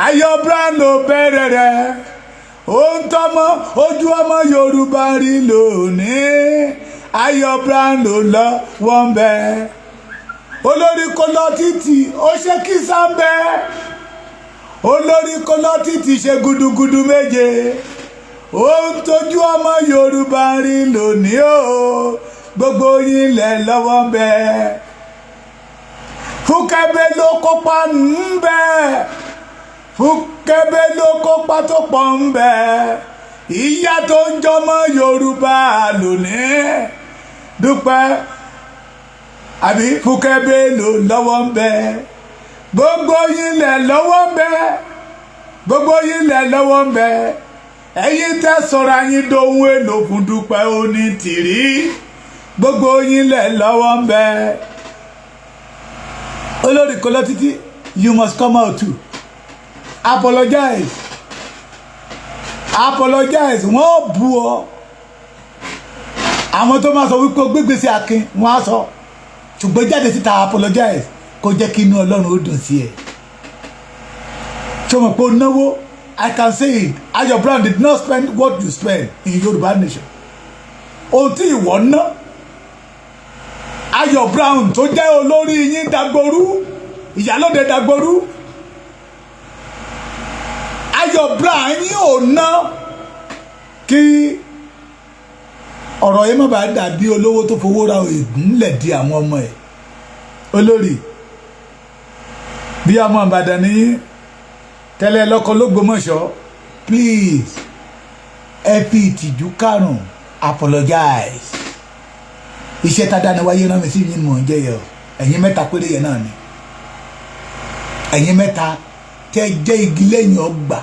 Ayọ̀ Brown ló bẹ̀rẹ̀ rẹ̀. Ohun tọmọ ojú ọmọ Yorùbá rí lónìí, Ayọ̀ Brown ló lọ́wọ́ ń bẹ. Olórí kò lọ títì, ó ṣe kí sáńbẹ́. Olórí kò lọ títì, ṣe gudugudu méje. Ohun tójú ọmọ Yorùbá rí lónìí o, gbogbo yín lẹ̀ lọ́wọ́ ń bẹ. Fúkẹ́bẹ́ ló kópa ń bẹ, Fúkẹ́bẹ́ ló kópa tó pọ̀ ń bẹ. Ìyà tó ń jọmọ Yorùbá lónìí, Dúpẹ́ àbí Fúkẹ́bẹ́ ló lọ́wọ́ ń bẹ. Gbogbo yín lẹ̀ lọ́wọ́ ń bẹ, gbogbo yín lẹ̀ lọ́wọ́ ń bẹ. Ẹ̀yin tẹ́ sọ̀rọ̀ yín dohun èlò fún Dúpẹ́ Onítìrí, gbogbo yín lẹ̀ lọ́wọ́ ń bẹ. Olórí kọlọ títí, you must come out too, apologize, apologize. Wọ́n bú ọ. Àwọn tó máa sọ wípé o gbégbèsè akin, wọn á sọ, ṣùgbọ́n jáde síta, apologize, kó jẹ́ kí inú Ọlọ́run ó dùn sí ẹ. Ṣé o mọ̀ pé o náwó? I can say it, Ayo Brown did not spend what you spend in Yorùbá nation. Ohun tí ìwọ ná, Ayo Brown tó jẹ́ olórí yín, Dagboru, ìyálóde Dagboru, Ayo Brown yín ò ná. Kí ọ̀rọ̀ yẹn má bàa dàbí olówó tó fowó ra ìgúnlẹ̀ di àwọn ọmọ ẹ̀. Olórí bí ọmọ Ìbàdàn ní tẹ́lẹ̀ lọ́kọ l'Ógbómọ̀ṣọ́, please, ẹ fi ìtìjú kárùn apologize. Iṣẹ́ tá a dáni wáyé rán mi sí yín, mò ń jẹ́ yẹ o. Ẹ̀yin mẹ́ta péré yẹn náà ni, ẹ̀yin mẹ́ta tẹ́ jẹ́ igi lẹ́yìn ọgbà,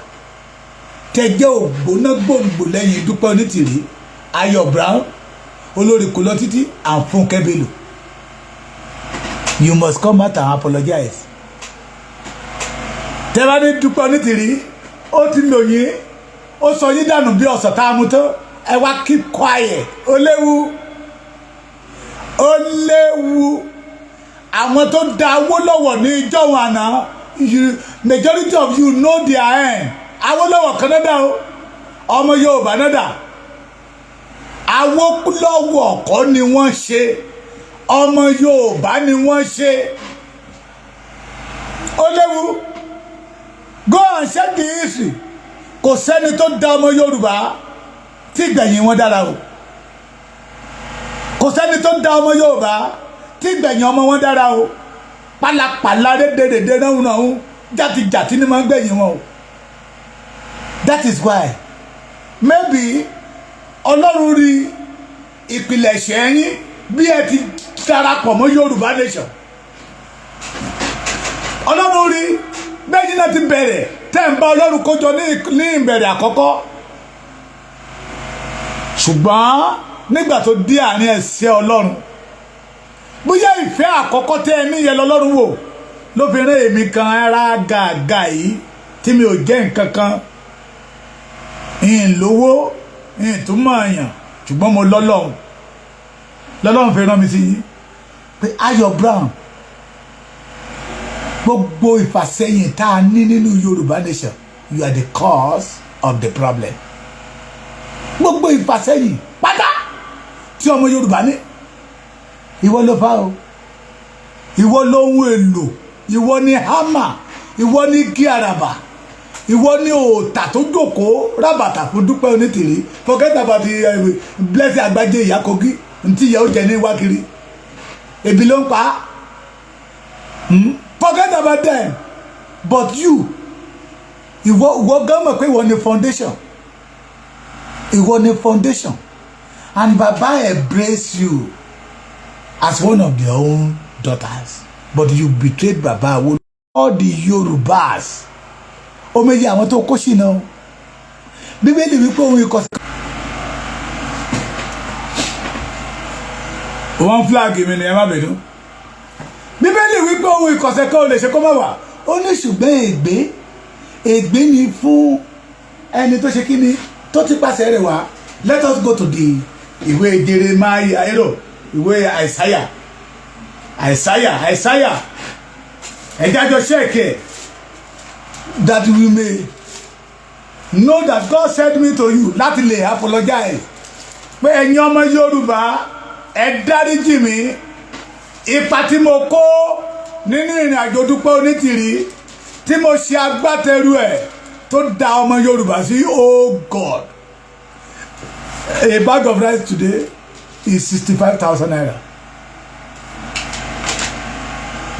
tẹ́ jẹ́ ògbóná gbòǹgbò lẹ́yìn Dúpẹ́ Onítìrí, Ayọ̀ Brown, olórí kò lọ títí and Fúnkẹ́ Bello. You must come out and apologize. Tẹ́ bá ní Dúpẹ́ Onítìrí ó ti lò yín, ó sọ yín dànù bí ọ̀sán tá a mú tán, ẹ wá keep quiet. Ó léwu, ó léwu. Àwọn tó da Awólọ́wọ̀ ní ìjọ́wọ̀n àná, majority of you know their end. Awólọ́wọ̀ kan náà dà o, ọmọ Yorùbá náà dà. Awólọ́wọ̀ kọ́ ni wọ́n ṣe, ọmọ Yorùbá ni wọ́n ṣe. Ó léwu. Go and check the history. Kò sẹ́ni tó da ọmọ Yorùbá tí ìgbẹ̀yìn wọn dára o. Kò sẹ́ni tó da ọmọ Yorùbá tí ìgbẹ̀yìn ọmọ wọn dára o. Pálapàla, rédèrèdè, náà jàtijàti ni máa ń gbẹ̀yìn wọn o. That is why maybe Ọlọ́run rí ìpìlẹ̀ṣẹ̀ yín bí ẹ ti darapọ̀ mọ́ Yorùbá nation. Ọlọ́run rí bẹ́ẹ̀ yín náà ti bẹ̀rẹ̀ tẹ́ ń bá Ọlọ́run kójọ ní ìbẹ̀rẹ̀ àkọ́kọ́, ṣùgbọ́n nígbà tó dé àárín ẹ̀sẹ̀ Ọlọ́run, bóyá ìfẹ́ àkọ́kọ́ tẹ́ ẹ níyẹn lọ́lọ́run wò ló fi rán èmi kan ara gàgà yìí tí mi ò jẹ́ nǹkan kan, ìhìn lówó, ìhìn tún mọ̀ èèyàn, ṣùgbọ́n mo lọ́lọ́run. Lọ́lọ́run fi rán mi sí yín pé Ayọ̀ Brown, gbogbo ìfàsẹ́yìn tá a ní nínú Yorùbá nation, you are the cause of the problem. Gbogbo ìfàsẹ́yìn pátá tí ọmọ Yorùbá ní, ìwọ ló fà o. Ìwọ lóhun èlò, ìwọ ní hámà, ìwọ ní kí àràbà, ìwọ ní òòtà tó jókòó rábàtà fún Dúpẹ́ Onítìrí. Forget about the Blessing Àgbájé, ìyá Kogi, ntí ìyá ó jẹ ní wákiri, ebi ló ń pa á. Forget about them, but you, ìwọ gan mọ̀ pé ìwọ ni foundation, ìwọ ni foundation, and Baba embrace you as one of their own daughters, but you betrayed Baba Awolowo, all the Yorubas. Ó méjì àwọn tó kó ṣìnà o. Bíbélì wípé òun ikọ̀. Wọ́n flag mi ni, ẹ má bínú. Bíbélì wípé ohun ìkọ̀sẹ̀ kan ò lè ṣe kó má wà. Ó ní ṣùgbọ́n ègbé, ègbé ni fún ẹni tó ṣe kí ni, tó ti pàṣẹ rẹ̀ wá. Let us go to the ìwé Jeremiah, ayérò, ìwé Isaiah, Isaiah, Isaiah. Ẹ jẹ́ á jọ check ẹ̀ that we may know that God sent me to you láti lè apologize pé ẹ̀yin ọmọ Yorùbá, ẹ dáríjì mí, ipa tí mo kó nínú ìrìn àjò Dúpẹ́ Onítìrí tí mo ṣe agbátẹrù ẹ̀ tó da ọmọ Yorùbá sí. Oh God, a bag of rice today is 65,000 naira.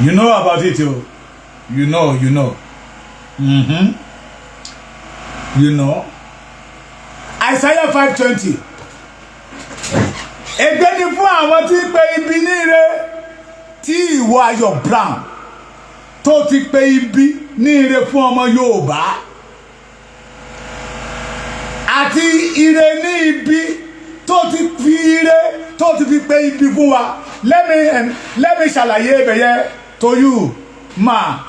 You know about it o. You know, you know. You know. Isaiah 5:20. Ègbé ni fún àwọn tí ń pe ibi ní ire, tí ìwọ Ayọ̀ Brown tó ti pe ibi ní ire fún ọmọ Yorùbá àti ire ní ibi, tó ti fi ire, tó ti fi pe ibi fún wa. Let me ṣàlàyé ibẹ̀ yẹn to you ma.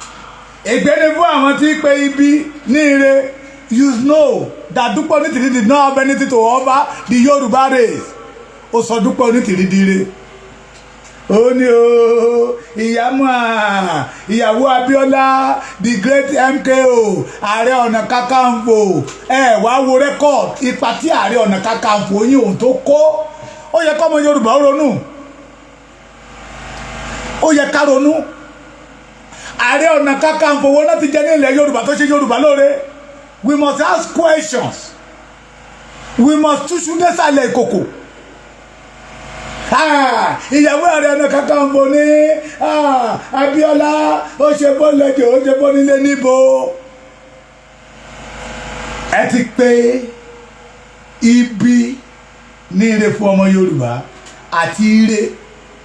Ègbé ni fún àwọn tí pe ibi ní ire. You know that Dúpẹ́ Onítìrí did not have anything to offer the Yorùbá race. Ó sọ Dúpẹ́ Onítìrí dire. Ó ní o ìyàmú ìyàwó Abíọ́lá, the great MKO, Ààrẹ Ọ̀nà Kakanfò. Ẹ wá wo record ipa tí Ààrẹ Ọ̀nà Kakanfò yín òun tó kó. Ó yẹ kọ́mọ Yorùbá ó ronú, ó yẹ ká ronú. Ààrẹ Ọ̀nà Kakanfò wo náà ti jẹ ní ilẹ̀ Yorùbá tó ṣe Yorùbá lóore? We must ask questions, we must túṣu désàlẹ̀ ìkòkò. Ìyàwó Ààrẹ Ọ̀nà Kakanfò ní Abíọ́lá, ó ṣe bó lẹ́jọ́, ó ṣe bó nílé níbo. Ẹ ti pé ibi ní ire fún ọmọ Yorùbá àti ire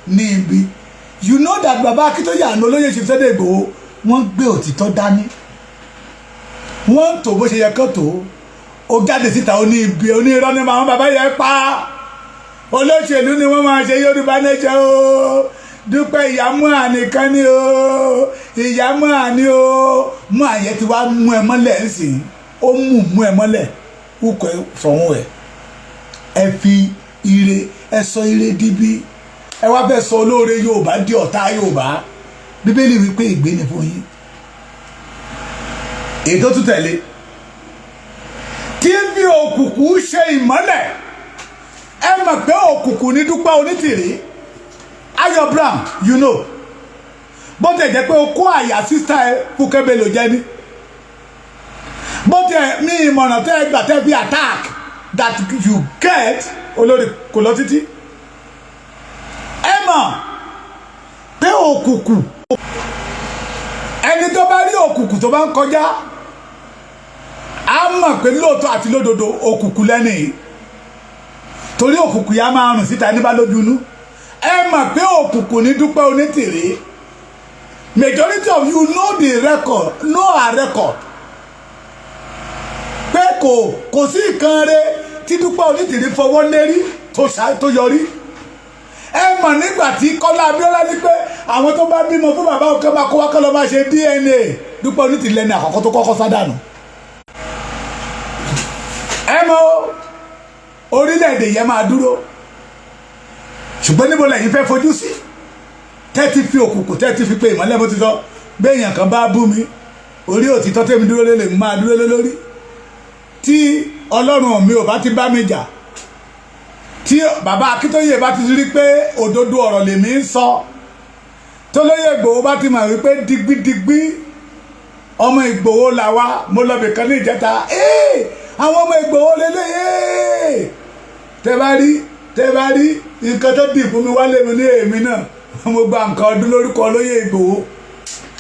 ní ibi. You know that Baba Akíntóyè àná, olóyè Chief Sunday Igboho, wọ́n gbé òtítọ́ dání, wọ́n ń tò bó ṣe yẹ kó tó. Ó jáde síta, ó ní ibi onírọ́ ní àwọn bàbá yẹn pa. Olóṣèlú ni wọ́n máa ṣe Yorùbá nation o. Dúpẹ́ ìyàmú ànìkan ni o, ìyàmú àní o. Mú àyẹ tí wàá mú ẹ mọ́lẹ̀ ń sìn, ó mú ẹ mọ́lẹ̀ wúkọ̀ ẹ sọ̀hún ẹ. Ẹ fi ire, ẹ sọ ire díbí, ẹ wá fẹ́ sọ olóore Yorùbá di ọ̀tá Yorùbá. Bíbélì wípé ìgbé ni fún yín. Èyí tó tún tẹ̀lé tí ń fi òkùnkùn ṣe ìmọ́lẹ̀. Ẹ mọ̀ pé òkùnkùn ní Dúpẹ́ Onítìrí, Ayọ̀ Brown, you know, bó tẹ̀ jẹ́ pé o kó àyà sister ẹ Fúnkẹ́ Bello jẹ́ ní bó tẹ̀ ní ìmọ̀ràn tẹ́ ẹ gbà tẹ́ fi attack that you get olórí kò lọ títí. Ẹ mọ̀ pé òkùnkùn, ẹni tó bá rí òkùnkùn tó bá ń kọjá, á mọ̀ pé lóòótọ́ àti lódodo òkùnkùn lẹ́nu yìí, torí òkùnkùn yá máa rùn síta ní bá lójú inú. Ẹ mọ̀ pé òkùnkùn ní Dúpẹ́ Onítìrí. Majority of you know the record, know our record, pé kò sí nǹkan rẹ tí Dúpẹ́ Onítìrí fọwọ́ lérí tó yọrí. Ẹ mọ̀ nígbà tí Kọ́lá Abíọ́lá ní pé àwọn tó bá bímọ fún bàbá òkè máa kó wá kọ́ lọ́ máa ṣe DNA, Dúpẹ́ Onítìrí lẹ́ni àkọ́kọ́ tó kọ́kọ́ sádànù. Ẹ mọ̀ orílẹ̀-èdè yẹn máa dúró, ṣùgbọ́n níbo lẹ́yìn fẹ́ fojú sí tẹ́tí fi òkùnkùn, tẹ́tí fi pé ìmọ́lẹ̀? Bó ti sọ béèyàn kan bá bú mi, orí òtítọ́ tẹ́mi dúró lé lè máa dúró lé lórí. Tí Ọlọ́run mi ò bá ti bá mi jà, tí bàbá Akíntóyè bá ti rí pé òdodo ọ̀rọ̀ lèmi ń sọ, tólóyè Ìgbòho bá ti mọ̀ wípé digbidigbi ọmọ Ìgbòho là wá. Mo lọ bìkan ní ìjẹta, àwọn ọmọ Ìgbòho lélẹ̀. Tẹ́ bá rí nǹkan tó dì fún mi wálé mi ní èmi náà, mo gba nǹkan ọdún lórúkọ olóyè Ìgbòho.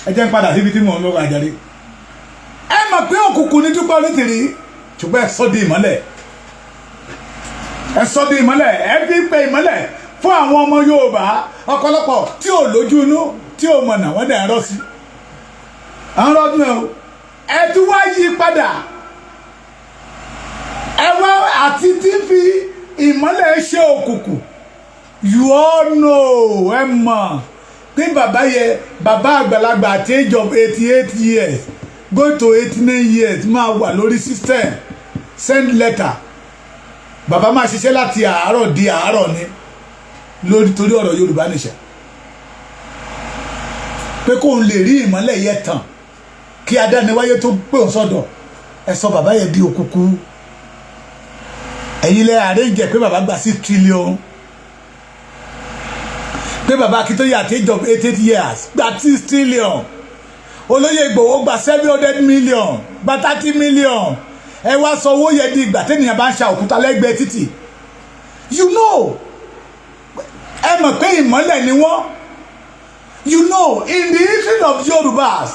Ẹ jẹ́ ń padà síbi tí mò ń lọ àjàre. Ẹ mọ̀ pé òkùnkùn ní Dúpẹ́ Onítìrí, ṣùgbọ́n ẹ sọ di ìmọ́lẹ̀, ẹ sọ di ìmọ́lẹ̀. Ẹ fi pe ìmọ́lẹ̀ fún àwọn ọmọ Yorùbá ọ̀pọ̀lọpọ̀ tí ò lójú inú, tí ò mọ̀nà, wọ́n dẹ̀ ń rọ́ sí à ń rọ́dún ẹ o. Ẹ tún wá yí padà, ẹ wá àti tí fi ìmọ́lẹ̀ ṣe òkùnkùn. You all know, ẹ mọ̀ pé bàbá yẹ, bàbá àgbàlagbà at age of 88 years, go to 89 years, máa wà lórí system, send letter. Bàbá máa ṣiṣẹ́ láti àárọ̀ di àárọ̀ ni lórí torí ọ̀rọ̀ Yorùbá nìṣẹ́, pé kóun lè rí ìmọ́lẹ̀ yẹ tàn kí adániwáyé tó pé òun sọ́dọ̀. Ẹ sọ bàbá yẹn di òkùnkùn. Ẹ̀yin lẹ arrange pé bàbá gba 6 trillion, pé bàbá Akíntóyè at age of 88 years gba 6 trillion, olóyè Ìgbòho gba 700 million, gba 30 million. Ẹ wá sọ owó yẹn di ìgbà tẹ́nìyàn bá ń ṣa òkúta lẹ́gbẹ̀ẹ́ títì. You know, ẹ mọ̀ pé ìmọ́lẹ̀ ni wọ́n. You know, in the history of Yorubas,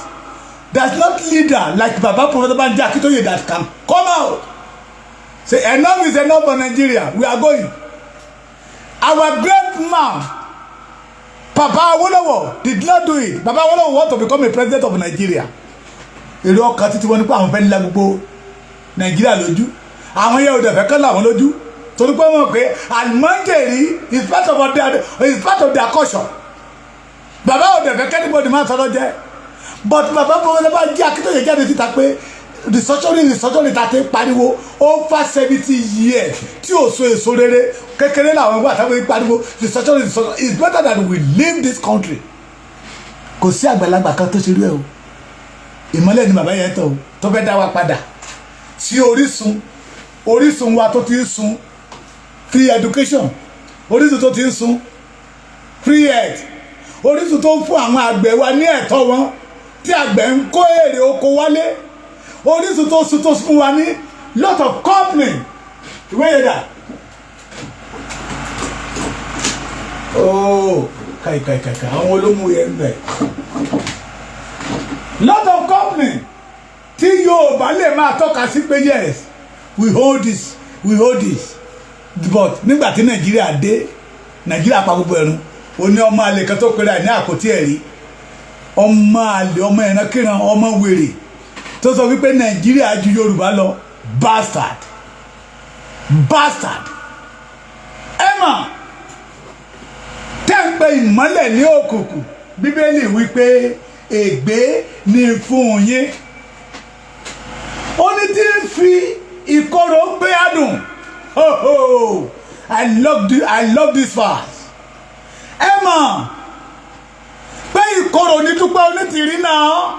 there's not leader like Baba Professor Banji Akintoye that can come out, say enough is enough for Nigeria, we are going. Our great man Papa Awolowo did not do it. Baba Awolowo want to become a president of Nigeria. Èrò ọkàn títí wọn ní pé àwọn fẹ́ nílá gbogbo Nàìjíríà lójú. Àwọn yẹn ò dẹ̀ fẹ́ kọ́ làwọn lójú, torí pé wọ́n pé almajiri is part of their culture. Bàbá ò dẹ̀ fẹ́ kí anybody máa sọ̀rọ̀ jẹ́, but bàbá Professor Banji Akíntóyè jáde síta pé Restructuring, restructuring ta ti ń pariwo over 70 years tí ò so èso rere, kékeré làwọn wà táwọn ń pariwo restructuring, restructuring. It's better that we leave this country. Kò sí àgbàlagbà kan tó ṣerú ẹ o. Ìmọ́lẹ̀ ni bàbá yẹn tọ̀ o, tó fẹ́ dá wa padà sí orísun, orísun wa tó ti ń sun free education, orísun tó ti ń sun free health, orísun tó ń fún àwọn àgbẹ̀ wa ní ẹ̀tọ́ wọn, tí àgbẹ̀ ń kó èrè oko wálé, orísun tó sun tó fún wa ní lot of company. Ìwé yẹn dà? Ooo, kai kai kai kai, àwọn olómù yẹn ń bẹ. Lot of company tí Yorùbá lè máa tọ́ka sí pé, "Yes, we hold this, we hold this." But nígbà tí Nàìjíríà dé, Nàìjíríà pa gbogbo ẹ̀rùn. Ó ní ọmọ àlè kan tó pera ẹ̀ ní àpótí ẹ̀rí, ọmọ àlè, ọmọ ìrankíran, ọmọ wèrè tó sọ wípé Nàìjíríà ju Yorùbá lọ. Bastard, bastard. Ẹ mọ̀ tẹ́ ń pe ìmọ́lẹ̀ ní òkùnkùn. Bíbélì wípé ègbé ni fún yín. Ó ní tí ń fi ìkorò gbé àdùn. Ho ho, I love this verse. Ẹ mọ̀ pé ìkorò ní Dúpẹ́ Onítìrí náà.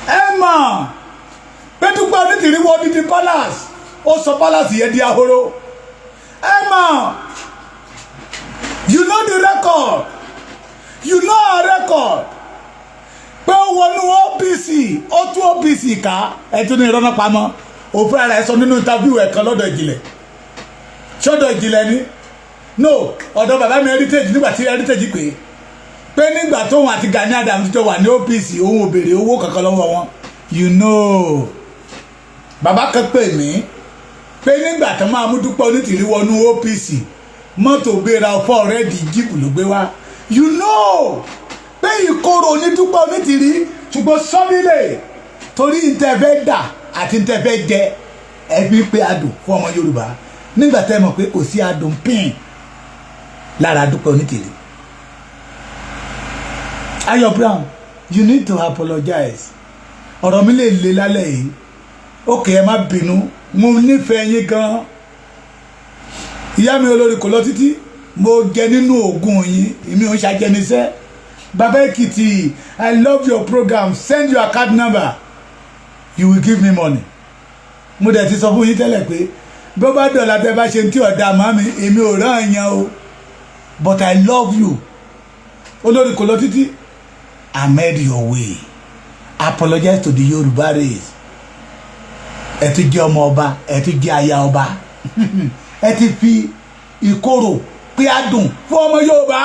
Ẹ mọ̀ pé Dúpẹ́ Onítìrí wọ odidi palace, ó sọ palace yẹn di ahoro. Ẹ mọ̀, you know the record, you know our record, pé ó wọnú OPC, ó tún OPC ká. Ẹ tún ní ìrọ́nà pamọ́. Òfin ara ẹ sọ nínú interview ẹ̀ kan lọ́dọ̀ Ìjìnlẹ̀, sọ́dọ̀ Ìjìnlẹ̀ ni, no, ọ̀dọ̀ bàbá mi Heritage, nígbà tí Heritage pé pé nígbà tóun àti Gani Adams jọ wà ní OPC, òun ò béèrè owó kankan lọ́wọ́ wọn. Bàbá kan pè mí pé nígbà tó máa mú Dúpẹ́ Onítìrí wọnú OPC, mọ́tò gbéra fọ́ red jeep ló gbé wá. You know pé ìkorò ní Dúpẹ́ Onítìrí, ṣùgbọ́n sọ́bílẹ̀ torí ntẹ́fẹ́ dà àti ntẹ́fẹ́ jẹ, ẹ fi pé adùn fún ọmọ Yorùbá nígbà tẹ́ mọ̀ pé kò sí adùn pín lára Dúpẹ́ Onítìrí. Ayọ̀ Brown, you need to apologize. Ọ̀rọ̀ mi lè le lálẹ́ yìí. Ókè, ẹ má bínú, mo nífẹ̀ẹ́ yín gan. Ìyá mi olórí kò lọ títí, mo jẹ nínú ògùn yín, èmi ò ń ṣàjẹnisẹ́. Bàbá Èkìtì, I love your program. Send your account number, you will give me money. Mo dẹ̀ ti sọ fún yín tẹ́lẹ̀ pé bó bá dọ̀là, tẹ́ bá ṣe tí ọ̀dà màmí, èmi ò rán yẹn o, but I love you. Olórí kò lọ títí, amend your way, apologize to the Yorùbá race. Ẹ tún jẹ́ ọmọ ọba, ẹ tún jẹ́ aya ọba, ẹ ti fi ìkorò pé adùn fún ọmọ Yorùbá.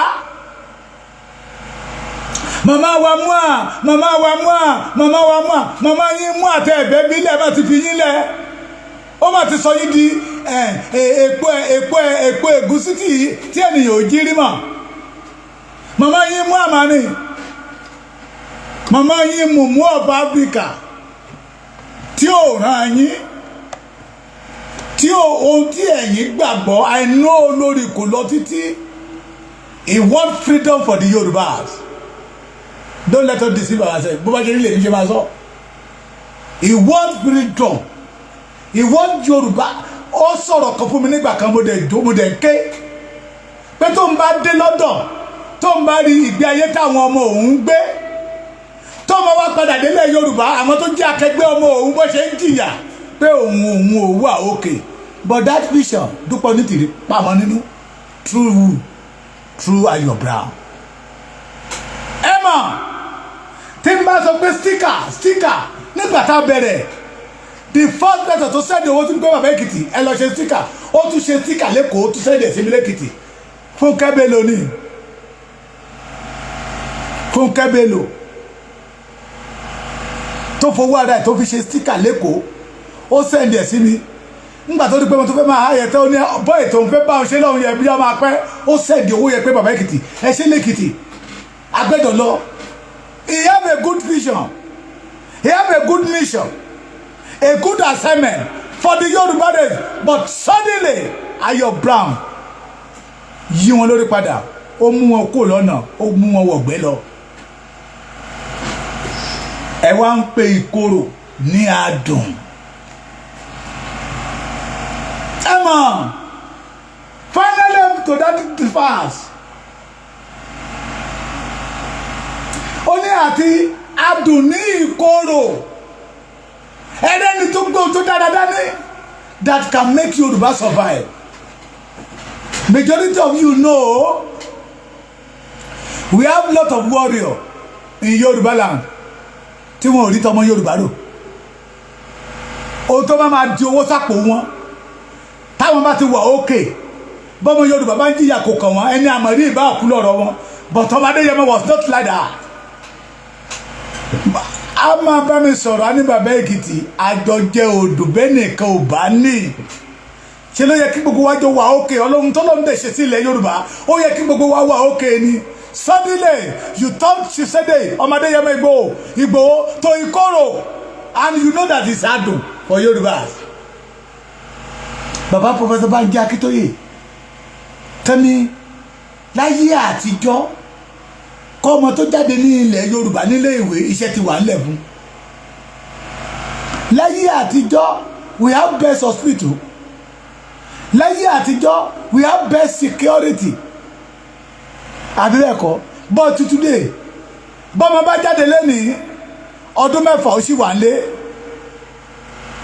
Màmá wa mú à, màmá wa mú à, màmá wa mú à, màmá yín mú àtẹ ẹ̀bẹ̀ bílẹ̀ má ti fi yín lẹ̀. Ó má ti sọ yín di èpo èpo èpo ẹ̀gúsí tí ènìyàn ò jí rí mọ̀. Màmá yín mú àmà ni màmá yín mùmú of Africa tí ò ràn yín, tí ohun tí ẹ̀yin gbàgbọ́. I know olórí kò lọ títí, he want freedom for the Yorubas. Don't let us deceive ourselves. Bó bá ṣe rí lèmi ṣe máa sọ. He want freedom, he want Yorùbá. Ó sọ̀rọ̀ kan fún mi nígbà kan, mo dẹ̀ ké pé tó ń bá dé lọ́dọ̀, tó ń bá rí ìgbé ayé táwọn ọmọ òun ń gbé, tó ọmọ wa padà délẹ̀ Yorùbá, àwọn tó jẹ́ akẹgbẹ́ ọmọ òun bó ṣe ń jìyà, pé òun òun ò wà òkè. But that vision, Dúpẹ́ Onítìrí pamọ́ nínú through Ayọ̀ Brown. Ẹ mọ̀ tí n bá sọ pé sticker, sticker, nígbà tá a bẹ̀rẹ̀, the first letter tó send owó tí ń pẹ́ bàbá Èkìtì, ẹ lọ ṣe sticker. Ó tún ṣe sticker lẹ́kọ̀ọ́, ó tún send ẹ̀ sí mi lẹ́kìtì. Fúnkẹ́ Bello ní Fúnkẹ́ Bello tó fowó ara ẹ̀ tó fi ṣe sticker lẹ́kọ̀ọ́, ó send ẹ̀ sí mi. Nígbà tó di pé mo tó fẹ́ máa háyẹ tó ní bọ́ ètò òun fẹ́ bá òun ṣe lọ́hùn yẹn bí wọ́n máa pẹ́, ó send owó yẹn pé, "Bàbá Èkìtì, ẹ ṣe lẹ́kìtì agbẹ́dọ̀ lọ." He have a good vision, he have a good mission, a good assignment for the Yoruba race, but suddenly Ayo Brown yí wọn lórí padà, ó mú wọn kó lọ́nà, ó mú wọn wọ̀gbẹ́ lọ. Ẹ wá ń pe ìkorò ní adùn. Ẹ mọ̀, finally to that verse, ó ní àti adùn ní ìkorò. Ẹlẹ́ni tó gbóhùn tó dára dání that can make Yorùbá survive. Majority of you know we have lot of warrior in Yorùbá land tí wọn ò rí tọmọ Yorùbá rò. Ohun tó bá máa di owó sápò wọn, táwọn bá ti wà ókè, bọ́mọ Yorùbá bá ń jìyà kò kàn wọ́n, ẹni àmọ̀rí ìbá òkú lọ́rọ̀ wọn. But ọmọ Adéyẹmọ was not like that. A máa bá mi sọ̀rọ̀, á ní bàbá Èkìtì, àjọjẹ odò bẹ́ẹ̀ nìkan ò bá ní ṣe ló yẹ kí gbogbo wa jọ wà ókè. Ọlọ́run tó lọ́n dẹ̀ ṣe sí ilẹ̀ Yorùbá, ó yẹ kí gbogbo wa wà ókè ni. Suddenly you turn Sunday ọmọ Adéyẹmọ Ìgbòho Ìgbòho to ìkorò, and you know that it's adùn for Yorùbá. Bàbá Professor Banji Akíntóyè tẹ́mi, láyé àtijọ́, kọ́ ọmọ tó jáde ní ilẹ̀ Yorùbá nílé ìwé, iṣẹ́ ti wà ńlẹ̀ fún. Láyé àtijọ́, we have best hospital. Láyé àtijọ́, we have best security, àbí bẹ́ẹ̀ kọ́? But today, bọ́mọ bá jáde lẹ́nìí, ọdún 6 ó sì wà ńlé.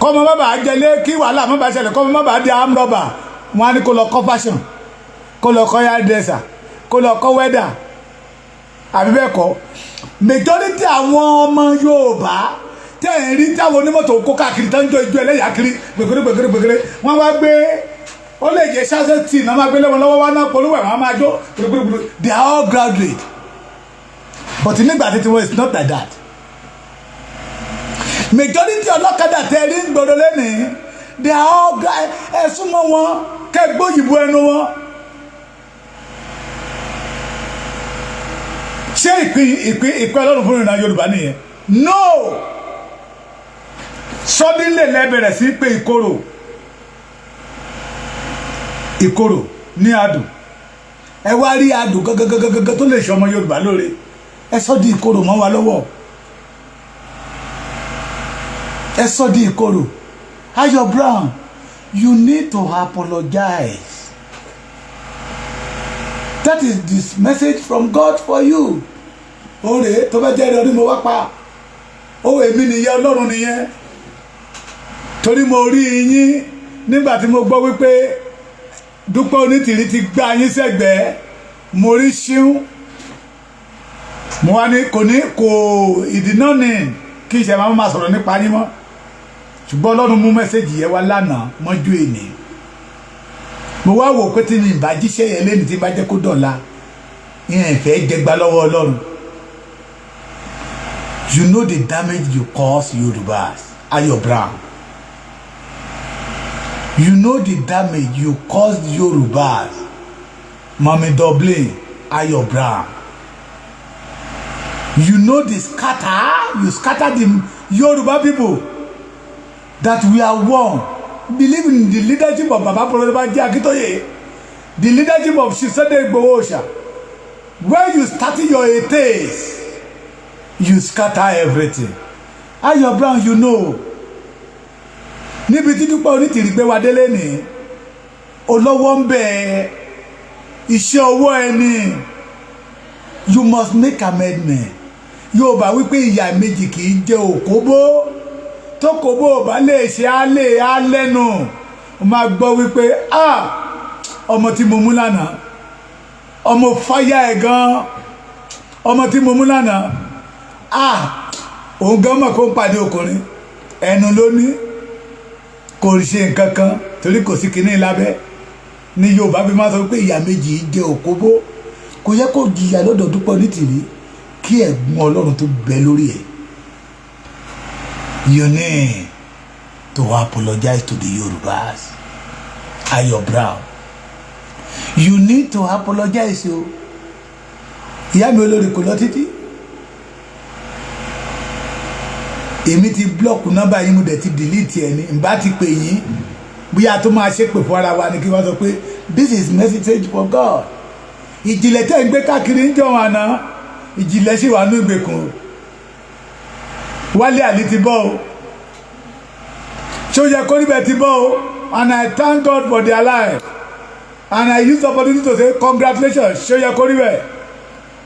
Kọ́mọ má bàa jẹlé, kí wàhálà má bàa ṣẹlẹ̀, kọ́mọ má bàa di armed robber, wọn á ní kó lọ kọ́ fashion, kó lọ kọ́ hairdresser, kó lọ kọ́ welder, àbí bẹ́ẹ̀ kọ́? Majority àwọn ọmọ Yorùbá tẹ́ ẹ̀ ń rí táwọn onímọ̀tò kó káàkiri, tó ń jó ijó ẹlẹ́yà kiri gbègbèrè gbègbèrè gbègbèrè, wọ́n wá gbé, ó lè jẹ́ ṣáṣẹ́ tí náà máa gbé lẹ́wọ̀n lọ́wọ́ wá náà polówó ẹ̀, wọ́n máa jó gbègbèrè. They are all graduate, but nígbà tí tiwọn is not like that. Majority ọlọ́kadà tẹ́ rí ń gbòòrò lẹ́nìí, they are all, ẹ súnmọ́ wọn kẹ́ gbóyìnbó ẹnu wọn. Ṣé ìpín Ọlọ́run fún ìrìnà Yorùbá nìyẹn? No. Suddenly lẹ́bẹ̀rẹ̀ sí pé ìkorò, ìkorò ní adùn. Ẹ wá rí adùn gangan tó lè ṣe ọmọ Yorùbá lóore, ẹ sọ di ìkorò mọ́ wa lọ́wọ́. Ẹ sọ di ìkorò. Ayo Brown, you need to apologize. That is this message from God for you. Oore tó bá jẹ́ ọdún mo wá pa ó, èmi nìyẹn, Ọlọ́run nìyẹn, torí mo rí yín nígbà tí mo gbọ́ wípé Dúpẹ́ Onítìrí ti gbá yín sẹ́gbẹ̀ẹ́. Mo rí ṣíún, mo wá ní kò ní kò ìdínà ní kí ìṣẹ̀ máa máa sọ̀rọ̀ nípa yín mọ́. Ṣùgbọ́n Ọlọ́run mú message yẹn wá lánàá mọ́jú èní. Mo wá wò pé tí mi bá jíṣẹ́ yẹn lẹ́nu, tí bá jẹ́ kó dọ̀la, ìyẹn ìfẹ́ jẹgba lọ́wọ́ Ọlọ́run. You know the damage you cause Yorubas, Ayo Brown. You know the damage you cause Yorubas, Mami Dublin, Ayo Brown. You know the scatter you scatter the Yoruba people that we are one, believe in the leadership of Baba Professor Banji Akintoye, the leadership of Sunday Igboho Oòṣà. When you start your atheist, you scatter everything. Ayo Brown, you know níbi tí Dúpẹ́ Onítìrí gbé wa délé ní olówó ń bẹ, iṣẹ́ ọwọ́ ẹni. You must make amendment. Yorùbá wípé ìyá méjì kì í jẹ òkóbó, tó kóbó ò bá lè ṣe á lè á lẹ́nu. Ó máa gbọ́ wípé, ah, ọmọ tí mo mú lánàá, ọmọ fáyà ẹ̀ gan, ọmọ tí mo mú lánàá, ah, òun gan mọ̀ kó ń pàdé ọkùnrin, ẹnu ló ní kò ṣe nǹkan kan torí kò sí kinní lábẹ́. Ní Yorùbá fi máa sọ pé ìyá méjì jẹ òkóbó, kò yẹ kó jìyà lọ́dọ̀ Dúpẹ́ Onítìrí kí ẹ̀gbọ́n Ọlọ́run tó bẹ lórí ẹ̀. You need to apologize to the Yorubas, Ayo Brown. You need to apologize o. Ìyá mi olórí kò lọ títí. Èmi ti block nọ́mbà yín, mo dẹ̀ ti delete ẹ̀ ní nbá ti pè yín, bóyá tó máa ṣépè fún ara wa ni kí wọ́n sọ pé this is message for God. Ìjìnlẹ̀ tẹ́ ń gbé káàkiri ń jọ̀wọ́n àná, ìjìnlẹ̀ sì wà ní ìgbèkùn. Wálé Àlí ti bọ́ o. Ṣé ó yẹ kó níbẹ̀ ti bọ́ o? And I thank God for their life and I use the opportunity to say congratulations. Ṣé ó yẹ kó níbẹ̀?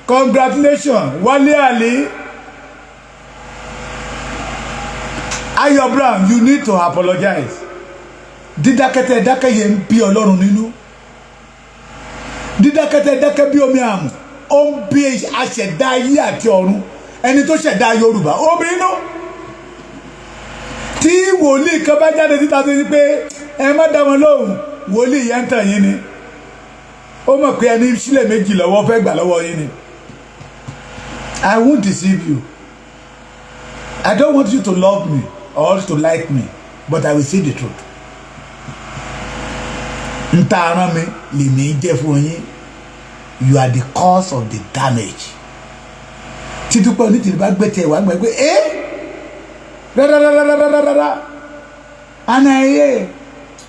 Congratulations, Wálé Ali. Ayo Brown, you need to apologize. Dídákẹ́tẹ́ dákẹ́ yẹn ń bí Ọlọ́run nínú. Dídákẹ́tẹ́ dákẹ́ bí omi àmù, ó ń bí aṣẹ̀dá ayé àti ọ̀run, ẹni tó ṣẹ̀dá Yorùbá, ó bí inú. Tí wòlíì kan bá jáde síta tó ní pé ẹ má dá wọn lóhùn, wòlíì yẹn ń tàn yín ni. Ó mọ̀ pé ẹni sílẹ̀ méjì lọ́wọ́ fẹ́ gbà lọ́wọ́ yín ni. I won't deceive you. I don't want you to love me or to like me, but I will say the truth. N ta aràn mi lèmi jẹ́ fún yín. You are the cause of the damage. Tí Dúpẹ́ Onítìrí bá gbé tiẹ̀ wá gbẹ pé ẹ́ rárárárárárá àná ẹ̀yẹ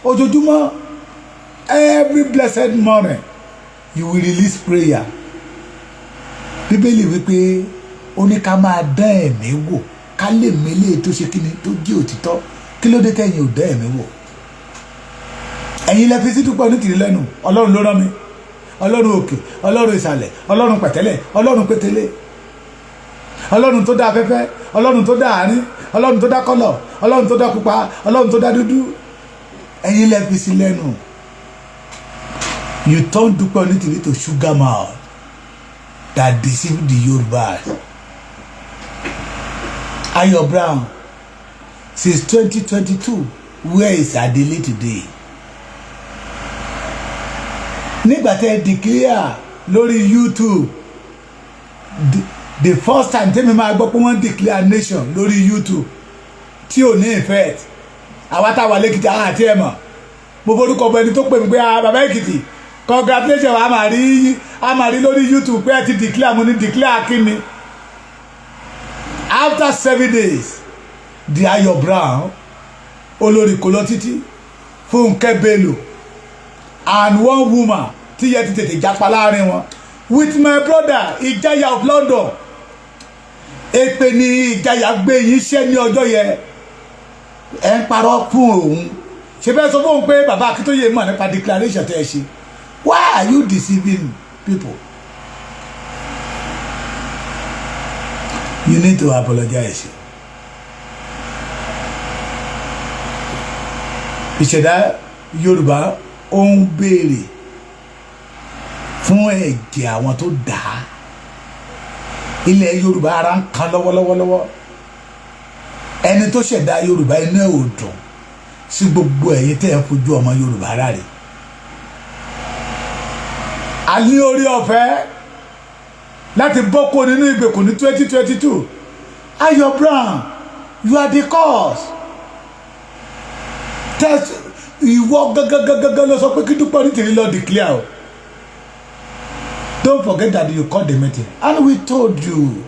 ojoojúmọ́, every blessed morning you will release prayer. Bíbélì wípé ó ní ká máa dán ẹ̀mí wò ká lè mélé tó ṣe kíni tó jẹ́ òtítọ́. Kí ló dé tẹ̀yin ò dán ẹ̀mí wò? Ẹ̀yin lẹ fi sí Dúpẹ́ Onítìrí lẹ́nu. Ọlọ́run ló rán mi, Ọlọ́run òkè, Ọlọ́run ìsàlẹ̀, Ọlọ́run pẹ̀tẹ́lẹ̀, Ọlọ́run pétélé, Ọlọ́run tó dá afẹ́fẹ́, Ọlọ́run tó dá àárín, Ọlọ́run tó dá kọ́lọ̀, Ọlọ́run tó dá pupa, Ọlọ́run tó dá dúdú. Ẹ̀yin lẹ fi sí lẹ́nu. You turn Dúpẹ́ Onítìrí to sugar mouth that deceive the Yorubas. Ayo Brown, since 2022, where is Adele today? Nígbà tẹ́ ẹ declare lórí YouTube, the first time tẹ́mi máa gbọ́ pé wọ́n declare nation lórí YouTube tí ò ní effect, àwa táwa lẹ́kìtì àwọn àti ẹ̀ mọ̀. Mo forúkọ bọ ẹni tó pè mí pé, "Ah, bàbá Èkìtì, congratulations, a máa rí lórí YouTube pé ẹ ti declare." Mo ní, "Declare kí ni?" After 7 days, the Ayo Brown, olórí kò lọ títí, Fúnkẹ́ Bello and one woman tí yẹ ti tètè jápa láàrin wọn with my brother Ìjayà of London. Èpè ní Ìjayà gbé yín ṣẹ́ ní ọjọ́ yẹn. Ẹ̀ ń parọ́ fún òun. Ṣe bẹ́ẹ̀ sọ fún òun pé bàbá Akíntóyè mọ̀ nípa declaration tẹ́ ẹ ṣe? Why are you deceiving people? You need to apologize. Ìṣẹ̀dá Yorùbá ó ń béèrè fún ẹ̀jẹ̀ àwọn tó dà á. Ilẹ̀ Yorùbá ara ń kan lọ́wọ́lọ́wọ́lọ́wọ́. Ẹni tó ṣẹ̀dá Yorùbá, inú ẹ̀ ò dùn sí gbogbo ẹ̀yin tẹ́ ẹ fojú ọmọ Yorùbá ráre. A ní orí ọ̀fẹ́ láti bọ́kọ nínú ìgbèkùn ní 2022. Ayo Brown, you are the cause. Test ìwọ gangan ló sọ pé kí Dúpẹ́ Onítìrí lọ declare o. Don't forget that you called the meeting and we told you.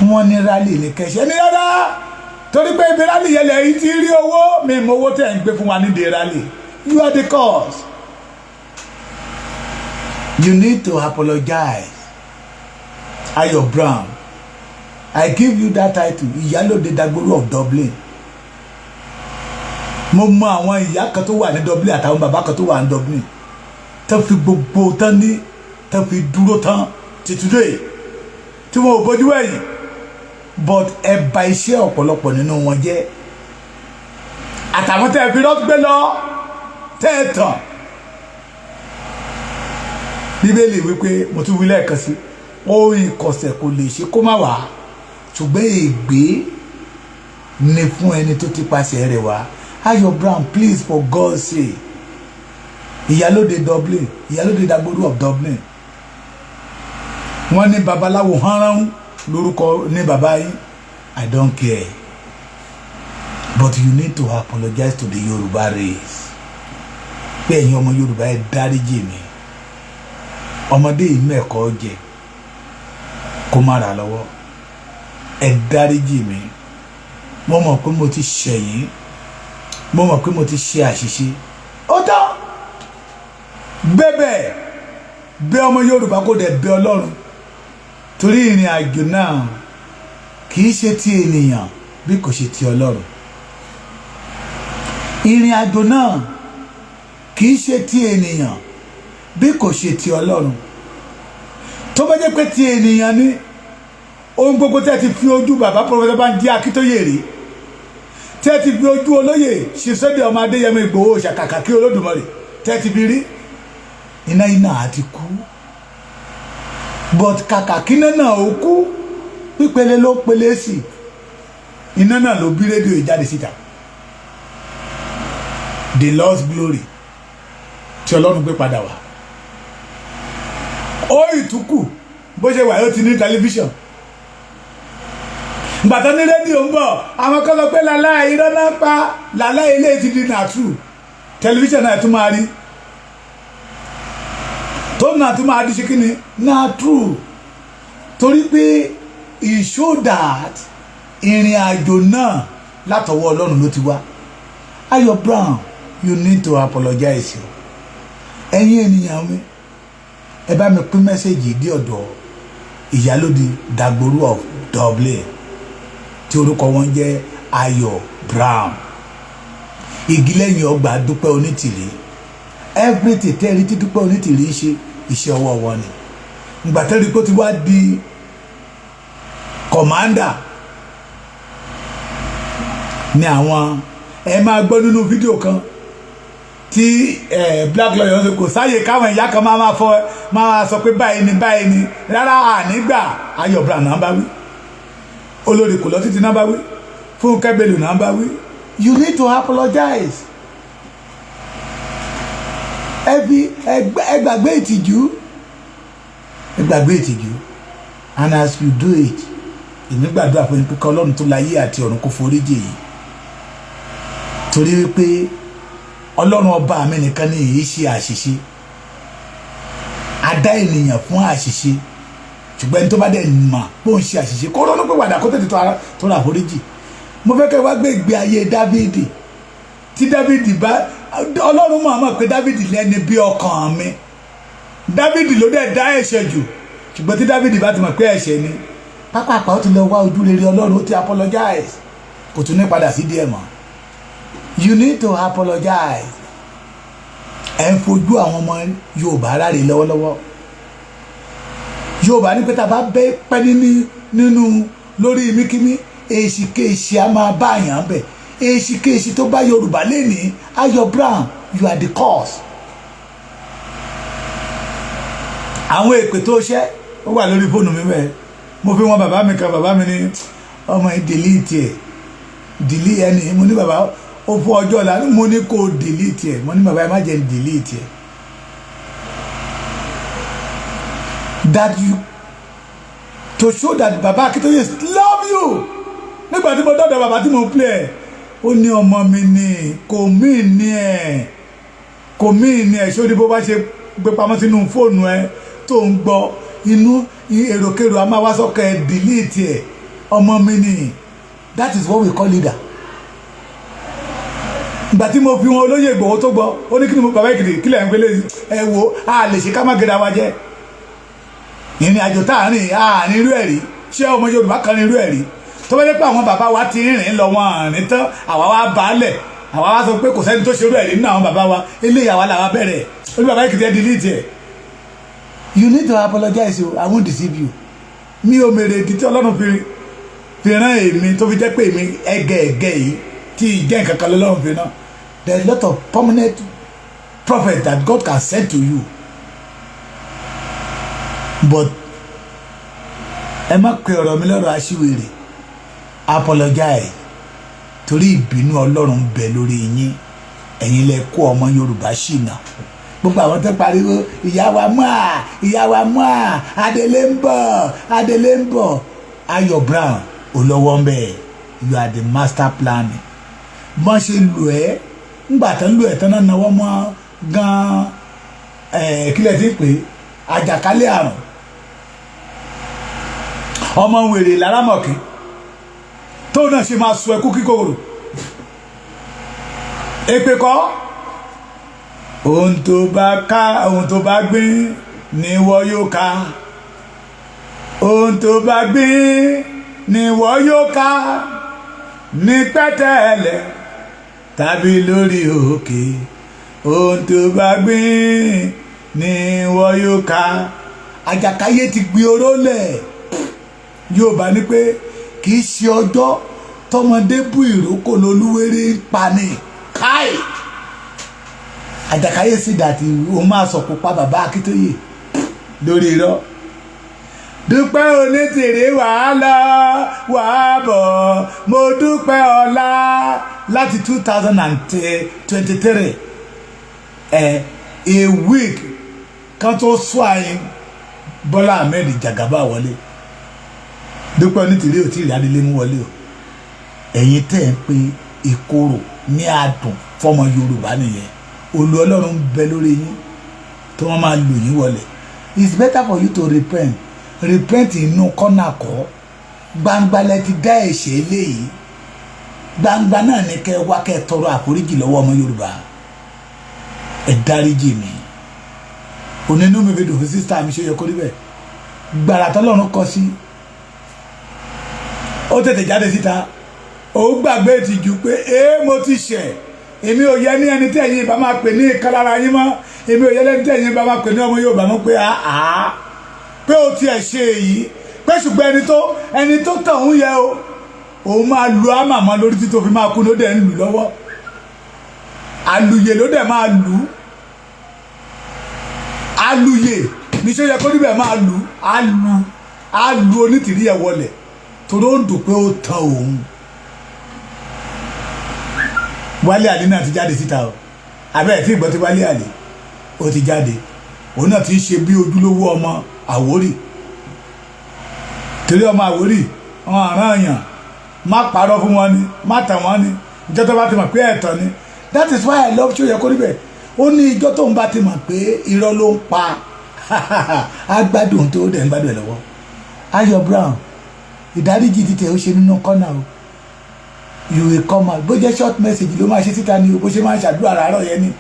Wọ́n ní rally ní kẹsẹ̀ ní rárá, torí pé ibi rally yẹn lẹ́yìn tí rí owó mi mọ owó tẹ̀ ń gbé fún wa nídìí rally. You are the cause. You need to apologize. Ayo Brown, I give you that title, Ìyálóde Dagboru of Dublin. Mo mọ àwọn ìyá kan tó wà ní Dublin àtàwọn bàbá kan tó wà ní Dublin tó fi gbogbo tán ní tó fi dúró tán ti today tí wọn ò bójú ẹ̀yìn, but ẹ bà iṣẹ́ ọ̀pọ̀lọpọ̀ nínú wọn jẹ́, àtàwọn tẹ́ ẹ fi rọ́gbé lọ tẹ́ ẹ tàn. Bíbélì wípé, mo tún wí lẹ́ẹ̀kan sí, ohun ìkọ̀sẹ̀ kò lè ṣe kó má wá, ṣùgbọ́n ègbé ni fún ẹni tó ti paṣẹ rẹ̀ wá. Ayo Brown, please, for God's sake, Ìyálóde Dublin, Ìyálóde Dagboru of Dublin, wọ́n ní babaláwo hánrán lórúkọ ní bàbá yín. I don't care, but you need to apologize to the Yorùbá race pé ẹ̀yin ọmọ Yorùbá, ẹ dáríjì mi, ọmọdé yìí mẹ́kọ̀ọ́ jẹ kó má ra lọ́wọ́. Ẹ dáríjì mi, mo mọ̀ pé mo ti ṣẹ̀yìn, mo mọ̀ pé mo ti ṣe àṣìṣe. Ó tán bẹ́bẹ̀ bẹ́ ọmọ Yorùbá kò dẹ̀ bẹ́ Ọlọ́run, torí ìrìn àjò náà kì í ṣe ti ènìyàn bí kò ṣe ti Ọlọ́run. Ìrìn àjò náà kì í ṣe ti ènìyàn bí kò ṣe ti Ọlọ́run. Tó bá jẹ́ pé ti ènìyàn ni, ohun gbogbo tẹ́ ti fi ojú bàbá Professor Bánjí Akíntóyè rí, tẹ́ ti fi ojú olóyè Ṣiṣẹ́dẹ̀ ọmọ Adéyẹmọ Ìgbòho ṣàkàkà kí Olódùmarè tẹ́ ti fi rí, iná iná àti kú. But kàkà kíná náà ó kú, pípele ló pele sí. Iná náà ló bí rédíò ìjáde síta, the Lord's glory tí Ọlọ́run gbé padà wá. Ó ìtúkù bó ṣe wà, ó ti ní tẹlifíṣàn. Gbàtọ́ ní rédíò ń bọ̀, àwọn kan sọ pé lálá, irọ́ náà pa lálá. Ilé ti di nàtú tẹlifíṣàn náà tún máa rí tó náà tún máa di ṣe kí ni nàtú, torí pé it show that ìrìn àjò náà látọwọ́ Ọlọ́run ló ti wá. Ayọ̀ Brown, you need to apologize o. Ẹ̀yin ènìyàn mi, ẹ bá mi pín message dé ọ̀dọ̀ ìyálóde Dagboru of Dublin, tí orúkọ wọn jẹ́ Ayọ̀ Brown, igi lẹ́yìn ọgbà Dúpẹ́ Onítìrí. Everything tẹ́rí tí Dúpẹ́ Onítìrí ń ṣe, iṣẹ́ ọwọ́ wọn ni. Ìgbà tẹ́rí pé ó ti wá di commander ní àwọn, ẹ máa gbọ́ nínú fídíò kan tí Black Lawyer ṣe, kò sáyè káwọn ìyá kan máa fọ máa sọ pé báyìí ni, báyìí ni. Rárá, ànígbà Ayọ̀ Brown náà bá wí, olórí kò lọ títí náà bá wí, Fúnkẹ́ Bello náà bá wí. You need to apologize. Ẹ fi ẹ gbàgbé ìtìjú, ẹ gbàgbé ìtìjú. And as you do it, èmi gbàdúrà fún yín pé kí Ọlọ́run tó láyé àti ọ̀run kó foríjì yìí, torí wípé Ọlọ́run ọba mi nìkan ní èyí ṣe àṣìṣe. A dá ènìyàn fún àṣìṣe, ṣùgbọ́n ẹni tó bá dẹ̀ mà bó ń ṣe àṣìṣe, kó ronú pé wàdà, kó tètè tó ra àforíjì. Mo fẹ́ kẹ́ wá gbé ìgbé ayé Dávìdì. Tí Dávìdì bá Ọlọ́run mọ̀ mọ̀ pé Dávìdì lẹ́ni bí ọkàn mi, Dávìdì ló dẹ̀ dá ẹ̀ṣẹ̀ jù. Ṣùgbọ́n tí Dávìdì bá ti mọ̀ pé ẹ̀ṣẹ̀ ni, pápápá ó ti lọ wá ojú rere Ọlọ́run, ó ti apologize, kò tún ní padà sí díẹ̀ mọ́. You need to apologize. Ẹ̀ ń fojú àwọn ọmọ Yorùbá ráre lọ́wọ́lọ́wọ́. Yorùbá ní pé tá a bá bẹ́ pẹ́ nínú lórí míkímí, èsìkéèsì a máa bá àyàn bẹ̀. Èsìkéèsì tó bá Yorùbá lénìí, Ayọ̀ Brown, you are the cause. Àwọn èpè tó ṣẹ́, ó wà lórí fóònù mi bẹ́ẹ̀. Mo fi wọn bàbá mi kan, bàbá mi ní ọmọ yìí, delete ẹ̀, delete ẹni. Mo ní bàbá, ó fún ọjọ́ ọ̀la. Mo ní kó delete ẹ̀. Mo ní bàbá, ẹ má jẹ́ delete ẹ̀. That you to show that Baba Akintoye love you. Nígbà tí mo dọ́dọ̀ bàbá tí mo play ẹ̀, ó ní ọmọ mi ni, kò mí ní ẹ̀, kò mí ní ẹ̀. Ṣó ní bó bá ṣe gbé pamọ́ sínú fóònù ẹ tó ń gbọ́, inú èròkèrò a máa wá sọ́kẹ́ ẹ̀, delete ẹ̀. Ọmọ mi ni. That is what we call leader. Ìgbà tí mo fi wọn olóyè Ìgbòho tó gbọ́, ó ní kí ni mo bàbá Èkìtì kílẹ̀ ń gbélé ẹ wo, a lè ṣe ká má gẹ́ra wa jẹ́. Ìrìn àjò tá à ń rìn, àárín irú ẹ̀ rí. Ṣé ọmọ Yorùbá kan ní irú ẹ̀ rí? Tó bá jẹ́ pé àwọn bàbá wa ti rìn lọ, wọn rìn tán, àwa wá baálẹ̀, àwa wá sọ pé kò sẹ́ni tó ṣerú ẹ̀ rí nínú àwọn bàbá wa. Eléyìí, àwa làwa bẹ̀rẹ̀. Ó ní bàbá Èkìtì, ẹ̀ delete ẹ̀. You need to apologize o. I won't deceive you. Mi ò mèrè ìdí tí Ọlọ́run fi rán èmi, tó fi jẹ́ pé èmi ẹgẹ ẹgẹ yìí tí ì jẹ́ nǹkan kan lọ́lọ́run fi rán. There is a lot of permanent prophet that God can send to you, but ẹ má pe ọ̀rọ̀ mi lọ́rọ̀ aṣíwèrè. Apologize, torí ìbínú Ọlọ́run ń bẹ lórí yín. Ẹ̀yin lẹ kó ọmọ Yorùbá ṣìnà. Gbogbo àwọn tó pariwo ìyá wa mú à, ìyá wa mú à, Adélé ń bọ̀, Adélé ń bọ̀, Ayọ̀ Brown olówó ń bẹ̀. You are the master planning. Bọ́n ṣe lù ẹ́ ńgbà tán, lù ẹ́ tán náà, náwó mọ́ gan-an. Ẹ̀ kílẹ̀ tí ń pè é àjàkálẹ̀ àrùn, ọmọ wèrè lárámọ̀kí tó náà ṣe máa sọ ẹkú kíkorò èpè kọ́. Ohun tó bá ká, ohun tó bá gbìn ni wọ́n yóò ká. Ohun tó bá gbìn ni wọ́n yóò ká ní pẹ́tẹ́lẹ̀. tàbí lórí òkè, ohun tó bá gbìn ni wọ́n yóò ká. Àjàkáyé ti gbin oró lẹ̀. Yóò bá ní pé kì í ṣe ọjọ́ tọmọdé bú ìrókò lolúwéré ń pa ni. Káì, Àjàkáyé sì dàtí òun máa sọ̀kò pa bàbá Akíntóyè lórí irọ́. Dúpẹ́ Onítìrí, wàá lọ wàá bọ̀. Mo dúpẹ́ ọlá láti 2023, ẹ a week kan tó sọ àyín Bọ́lá Ahmed Jagaba wọlé. Dúpẹ́ Onítìrí ò tí ì rí adélé mú wọlé o. Ẹ̀yin tẹ́ ẹ̀ ń pe ìkorò ní adùn fọmọ Yorùbá nìyẹn. Olú Ọlọ́run ń bẹ lórí yín tó wọ́n máa lù yín wọlé. It's better for you to repent. Repent inú kọ́nà kọ́, gbangba lẹ ti dá ẹ̀ṣẹ̀ eléyìí. Gbangba náà ni kẹ́ wá kẹ́ tọrọ àforíjì lọ́wọ́ ọmọ Yorùbá. Ẹ dáríjì mi. Onínú mi fi dùn fún sister mi. Ṣe yẹ kó rí bẹ́ẹ̀? Gbàrà tọ́lọ́run kọ sí, ó tètè jáde síta. Ó gbàgbé ìtìjú pé ee, mo ti ṣẹ̀. Èmi ò yẹ ní ẹni tí ẹ̀yin ìbá máa pè ní ìkan lára yín mọ́. Èmi ò yẹ lẹ́ni tí ẹ̀yin ìbá máa pè ní ọmọ Yorùbá mọ́, pé àá, pé ó tiẹ̀ ṣe èyí, pé ṣùgbọ́n ẹni tó tàn ń yẹ o, òun máa lu àmàmọ́ lórí títí tó fi máa kú. Ló dẹ̀ ń lù lọ́wọ́, àlùyè ló dẹ̀ máa lù. Àlùyè níṣẹ́ yẹ kó níbẹ̀ máa lù á, lù á, lu Onítìrí ẹ̀ wọlẹ̀, torí ó ń dùn pé ó tan òun. Wálé Àlè náà ti jáde síta o. Abẹ́ ẹ̀ tí ìgbọ́ tí Wálé Àlè ó ti jáde, òun náà ti ń ṣe bí ojúlówó ọmọ Àwórì, torí ọmọ Àwórì wọn àrán èèyàn má parọ́ fún wọn ni, má tàn wọ́n ni. Ìjọ tó bá ti mọ̀ pé ẹ̀tàn ni, that is why I love ṣó yẹ kó rí bẹ́ẹ̀. Ó ní ìjọ tóun bá ti mọ̀ pé irọ́ ló ń pa, á gbádùn tó dẹ̀ ń gbádùn ẹ̀ lọ́wọ́. Ayọ̀ Brown, ìdáríjì títẹ̀ ó ṣe nínú kọ́nà o. You will come out. Bó jẹ́ short message ló máa ṣe síta ni o, bó ṣe máa ń ṣàdúrà rárọ̀ yẹn ni,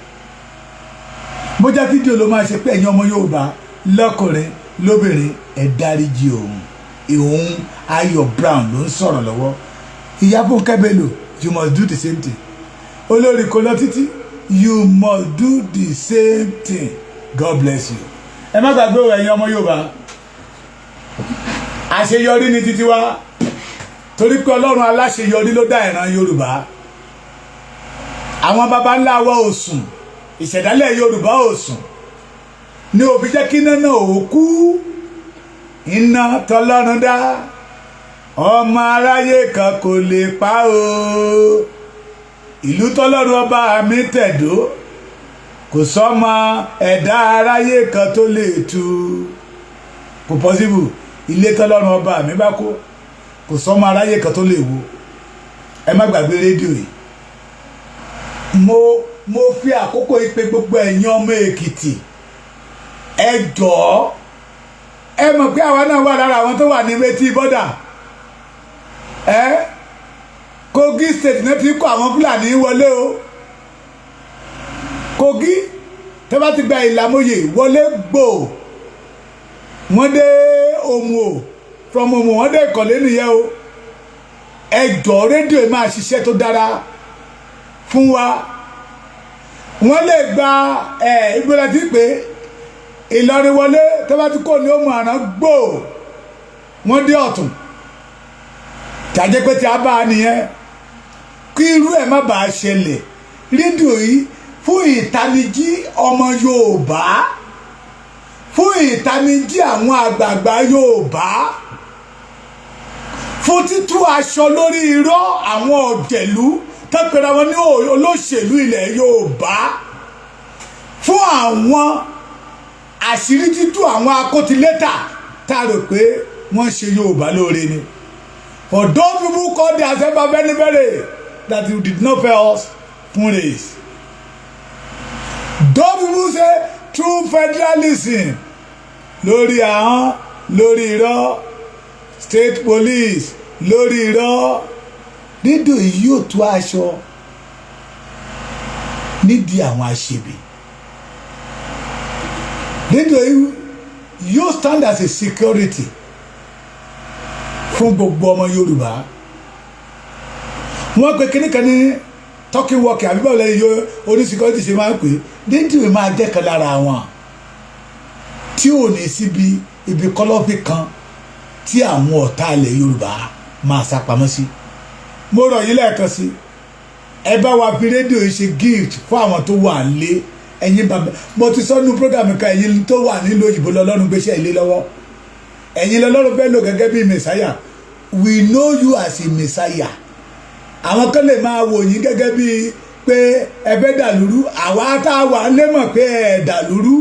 bó jẹ́ fídíò ló máa ṣe, pé ẹ̀yin ọmọ Yorùbá lọ́kùnrin lóbìnrin, ẹ dáríjì òun. Ìhun Ayọ̀ Brown ló ń sọ̀rọ̀ lọ́wọ́. Ìyá Fúnkẹ́ Bello, you must do the same thing. Olórí kò lọ títí, you must do the same thing. God bless you. Ẹ má gbàgbé o, ẹ̀yin ọmọ Yorùbá, àṣeyọrí ni títí wa, torí pé Ọlọ́run aláṣeyọrí ló dá ìran Yorùbá. Àwọn baba ńlá wa ò sùn, ìṣẹ̀dálẹ̀ Yorùbá ò sùn ní òfin jẹ́ kí iná náà ò kú. Iná tọlọ́run dá, ọmọ aráyé kan kò lè pa o. Ìlú tọlọ́run ọba mi tẹ̀dó, kò sọ́mọ ẹ̀dá aráyé kan tó lè tú. Kò possible. Ilé tọlọ́run ọba mi bá kó, kò sọ́mọ aráyé kan tó lè wo. Ẹ má gbàgbé rédíò yìí. Mo fi àkókò ìpè gbogbo ẹ̀yin ọmọ Èkìtì, ẹ jọ̀ọ́, ẹ mọ̀ pé àwa náà wà lára àwọn tó wà ní etí bọ́dà ẹ. Kogi State náà ti kó àwọn Fúlàní wọlé o. Kogi tó bá ti gba Ìlàmóye wọlé gbò, wọ́n dé Òmùò. From Òmùò, wọ́n dé Ìkọ̀lé nìyẹn o. Ẹ jọ̀ọ́, rédíò máa ṣiṣẹ́ tó dára fún wa. Wọ́n lè gba ẹ̀ ìgbéra tí pé Ìlọrin wọlé, tó bá ti kó ní Òmù Àrán gbò, wọ́n dé Ọ̀tún. Tàjẹ́ pé tí a bá a nìyẹn, kí irú ẹ̀ má bàa ṣẹlẹ̀, rédíò yìí fún ìtanijí ọmọ Yorùbá, fún ìtanijí àwọn àgbààgbà Yorùbá, fún títú aṣọ lórí irọ́ àwọn ọ̀jẹ̀lú tó pera wọn ní olóṣèlú ilẹ̀ Yorùbá, fún àwọn àṣírí títú àwọn akótilétà tá a rò pé wọ́n ṣe Yorùbá lóore ni. For those people call themselves Afenifere that you did not fail us fún race, those people say true federalism lórí ahọ́n, lórí irọ́, state police lórí irọ́, rédíò yìí yóò tú aṣọ nídìí àwọn aṣebi. Rédíò yìí yóò stand as a security fún gbogbo ọmọ Yorùbá. Wọ́n pe kíní kan ní Talking walkie, àbí báwo lẹ́yìn yóò oní security ṣe máa ń pè é? Rédíò yìí máa jẹ́ kan lára wọn tí ò ní síbi ibi kọ́lọ́fín kan tí àwọn ọ̀tá ilẹ̀ Yorùbá máa sá pamọ́ sí. Mo rọ̀ yín lẹ́ẹ̀kan sí, ẹ bá wa fi rédíò yìí ṣe gift fún àwọn tó wà lé. Ẹ̀yin bàbá, mo ti sọ nínú program kan, ẹ̀yin tó wà nílùú òyìnbó lọ́lọ́run gbéṣẹ́ ilé lọ́wọ́, ẹ̀yin lọ́lọ́run fẹ́ lò gẹ́gẹ́ bí messiah. We know you as a messiah. Àwọn kan lè máa wò yín gẹ́gẹ́ bí pé ẹ fẹ́ dàlúrú. Àwa tá a wà lé mọ̀ pé ẹ dàlúrú,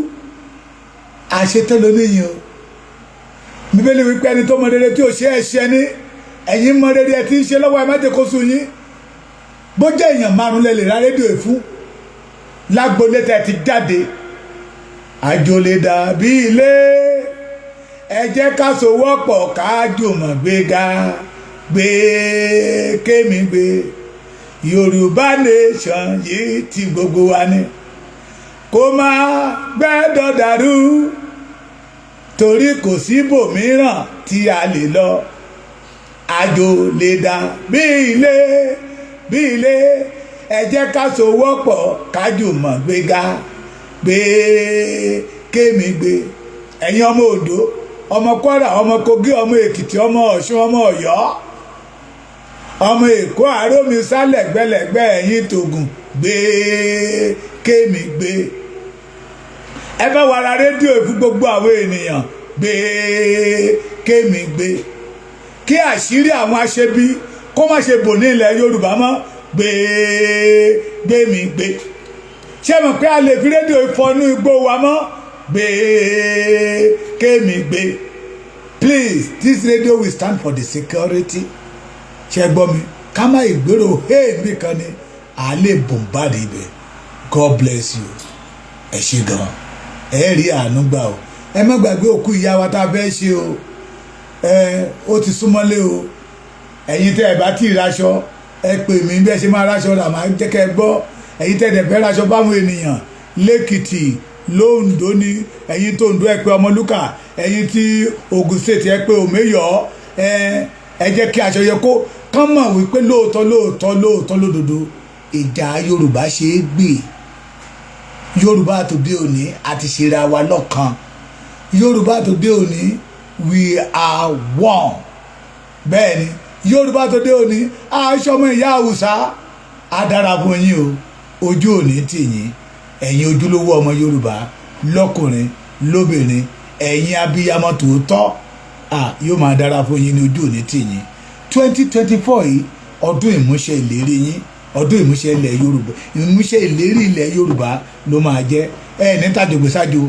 àṣetán ló níyìn o. Bíbélì wípé ẹni tó mọ rere tí ò ṣe ẹ̀ṣẹ̀ ní. Ẹ̀yin mọ rere, ẹ ti ń ṣe lọ́wọ́, ẹ má jẹ́ kó sú yín. Bó jẹ́ èèyàn márùn lẹ lè ra rédíò yìí fún lágbolé tẹ́ ti jáde, àjò lè dàbí ilé. Ẹ jẹ́ ká sowọ́pọ̀, ká jùmọ̀ gbéga, gbé kémi gbé. Yorùbá nation yìí ti gbogbo wa ní, kó má gbẹ́dọ̀ dàrú, torí kò síbòmíràn tí a lè lọ. Àjò lè dà bí ilé, bí ilé. Ẹ jẹ́ ká sowọ́pọ̀, ká jùmọ̀ gbéga, gbé kémi gbé. Ẹ̀yin ọmọ Oǹdó, ọmọ Kwara, ọmọ Kogi, ọmọ Èkìtì, ọmọ Ọ̀ṣun, ọmọ Ọ̀yọ́, ọmọ Èkó, àrómi sálẹ̀gbẹ́lẹ̀gbẹ́, ẹ̀yin tògùn, gbé kémi gbé. Ẹ bá wa ra rédíò fún gbogbo àwọn ènìyàn, gbé kémi gbé, kí àṣírí àwọn aṣebi kó má ṣe bò ní ilẹ̀ Yorùbá mọ́. Gbé gbé mi gbé. Ṣé mọ̀ pé a lè fi rédíò ìfọnú igbó wa mọ́? Gbé kémi gbé. Please, this radio will stand for the security. Ṣe gbọ́ mi? Ká má ìgbéró hey nìkan ni à lè bombard ibẹ̀. God bless you. Ẹ ṣe gan, ẹ rí àánú gbà o. Ẹ má gbàgbé òkú ìyá wa tá a fẹ́ ṣe o. Ẹ ó ti súnmọ́lé o. Ẹ̀yin tẹ́ ẹ bá tí ì raṣọ, ẹ pè mí. Bí ẹ ṣe máa raṣọ rà, máa jẹ́ kẹ́ ẹ gbọ́. Ẹ̀yin tẹ́ ẹ fẹ́ raṣọ báwọn ènìyàn lẹ́kìtì, lóńdó ní, ẹ̀yin tó ń dó, ẹ pé Ọmọlúkà. Ẹ̀yin tí Ògùn State, ẹ pé Òmeyọ̀. Ẹ jẹ́ kí aṣọ yẹ kó kán mọ̀ wípé lóòótọ́ lóòótọ́ lóòótọ́ lódodo, ìjà Yorùbá ṣe é gbè. Yorùbá tòde òní àti ṣera wa lọ́kan. Yorùbá tòde òní, we are one. Bẹ́ẹ̀ ni, Yorùbá tòde òní, aṣọ ọmọ ìyá Haúsá. Á dára fún yín o, ojú òní tì yín. Ẹ̀yin ojúlówó ọmọ Yorùbá, lọ́kùnrin, lóbìnrin, ẹ̀yin abiyamọ tòótọ́, yóò máa dára fún yín ní, ojú òní tì yín. 2024 yìí, ọdún ìmúṣẹ ìlérí yín, ọdún ìmúṣẹ ilẹ̀ Yorùbá, ìmúṣẹ ìlérí ilẹ̀ Yorùbá ló máa jẹ́. Ẹ ní tàjògbèsájò.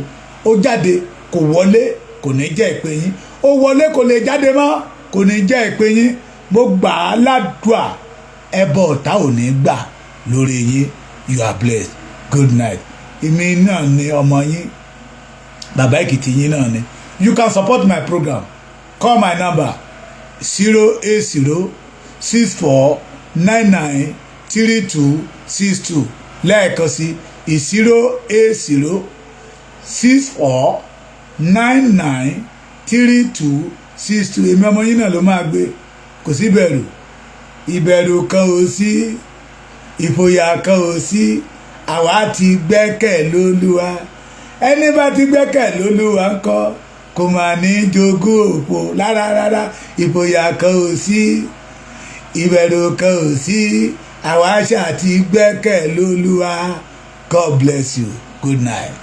Ó jáde kò wọlé, kò ní jẹ́ ìpè yín. Ó wọlé, kò lè jáde mọ́, kò ní jẹ́ ìpè yín. Mo gbà á ládùá, ẹbọ ọ̀tá ò ní gbà lórí yín. You are blessed. Good night. Èmi náà ni ọmọ yín, Bàbá Èkìtì yín náà ni. You can support my program. Call my number, 08064993262. Lẹ́ẹ̀kan sí, 08064993262. Èmi ọmọ yín náà ló máa gbé. Kò sí ìbẹ̀rù, ìbẹ̀rù kan ò sí, ìfòyà kan ò sí. Àwa ti gbẹ́kẹ̀ lólúwa. Ẹni bá ti gbẹ́kẹ̀ lólúwa ńkọ́, kò mà ní jogún òfò rárá rárá. Ìfòyà kan ò sí, ìbẹ̀rù kan ò sí, àwa ṣáà ti gbẹ́kẹ̀ lólúwa. God bless you. Good night.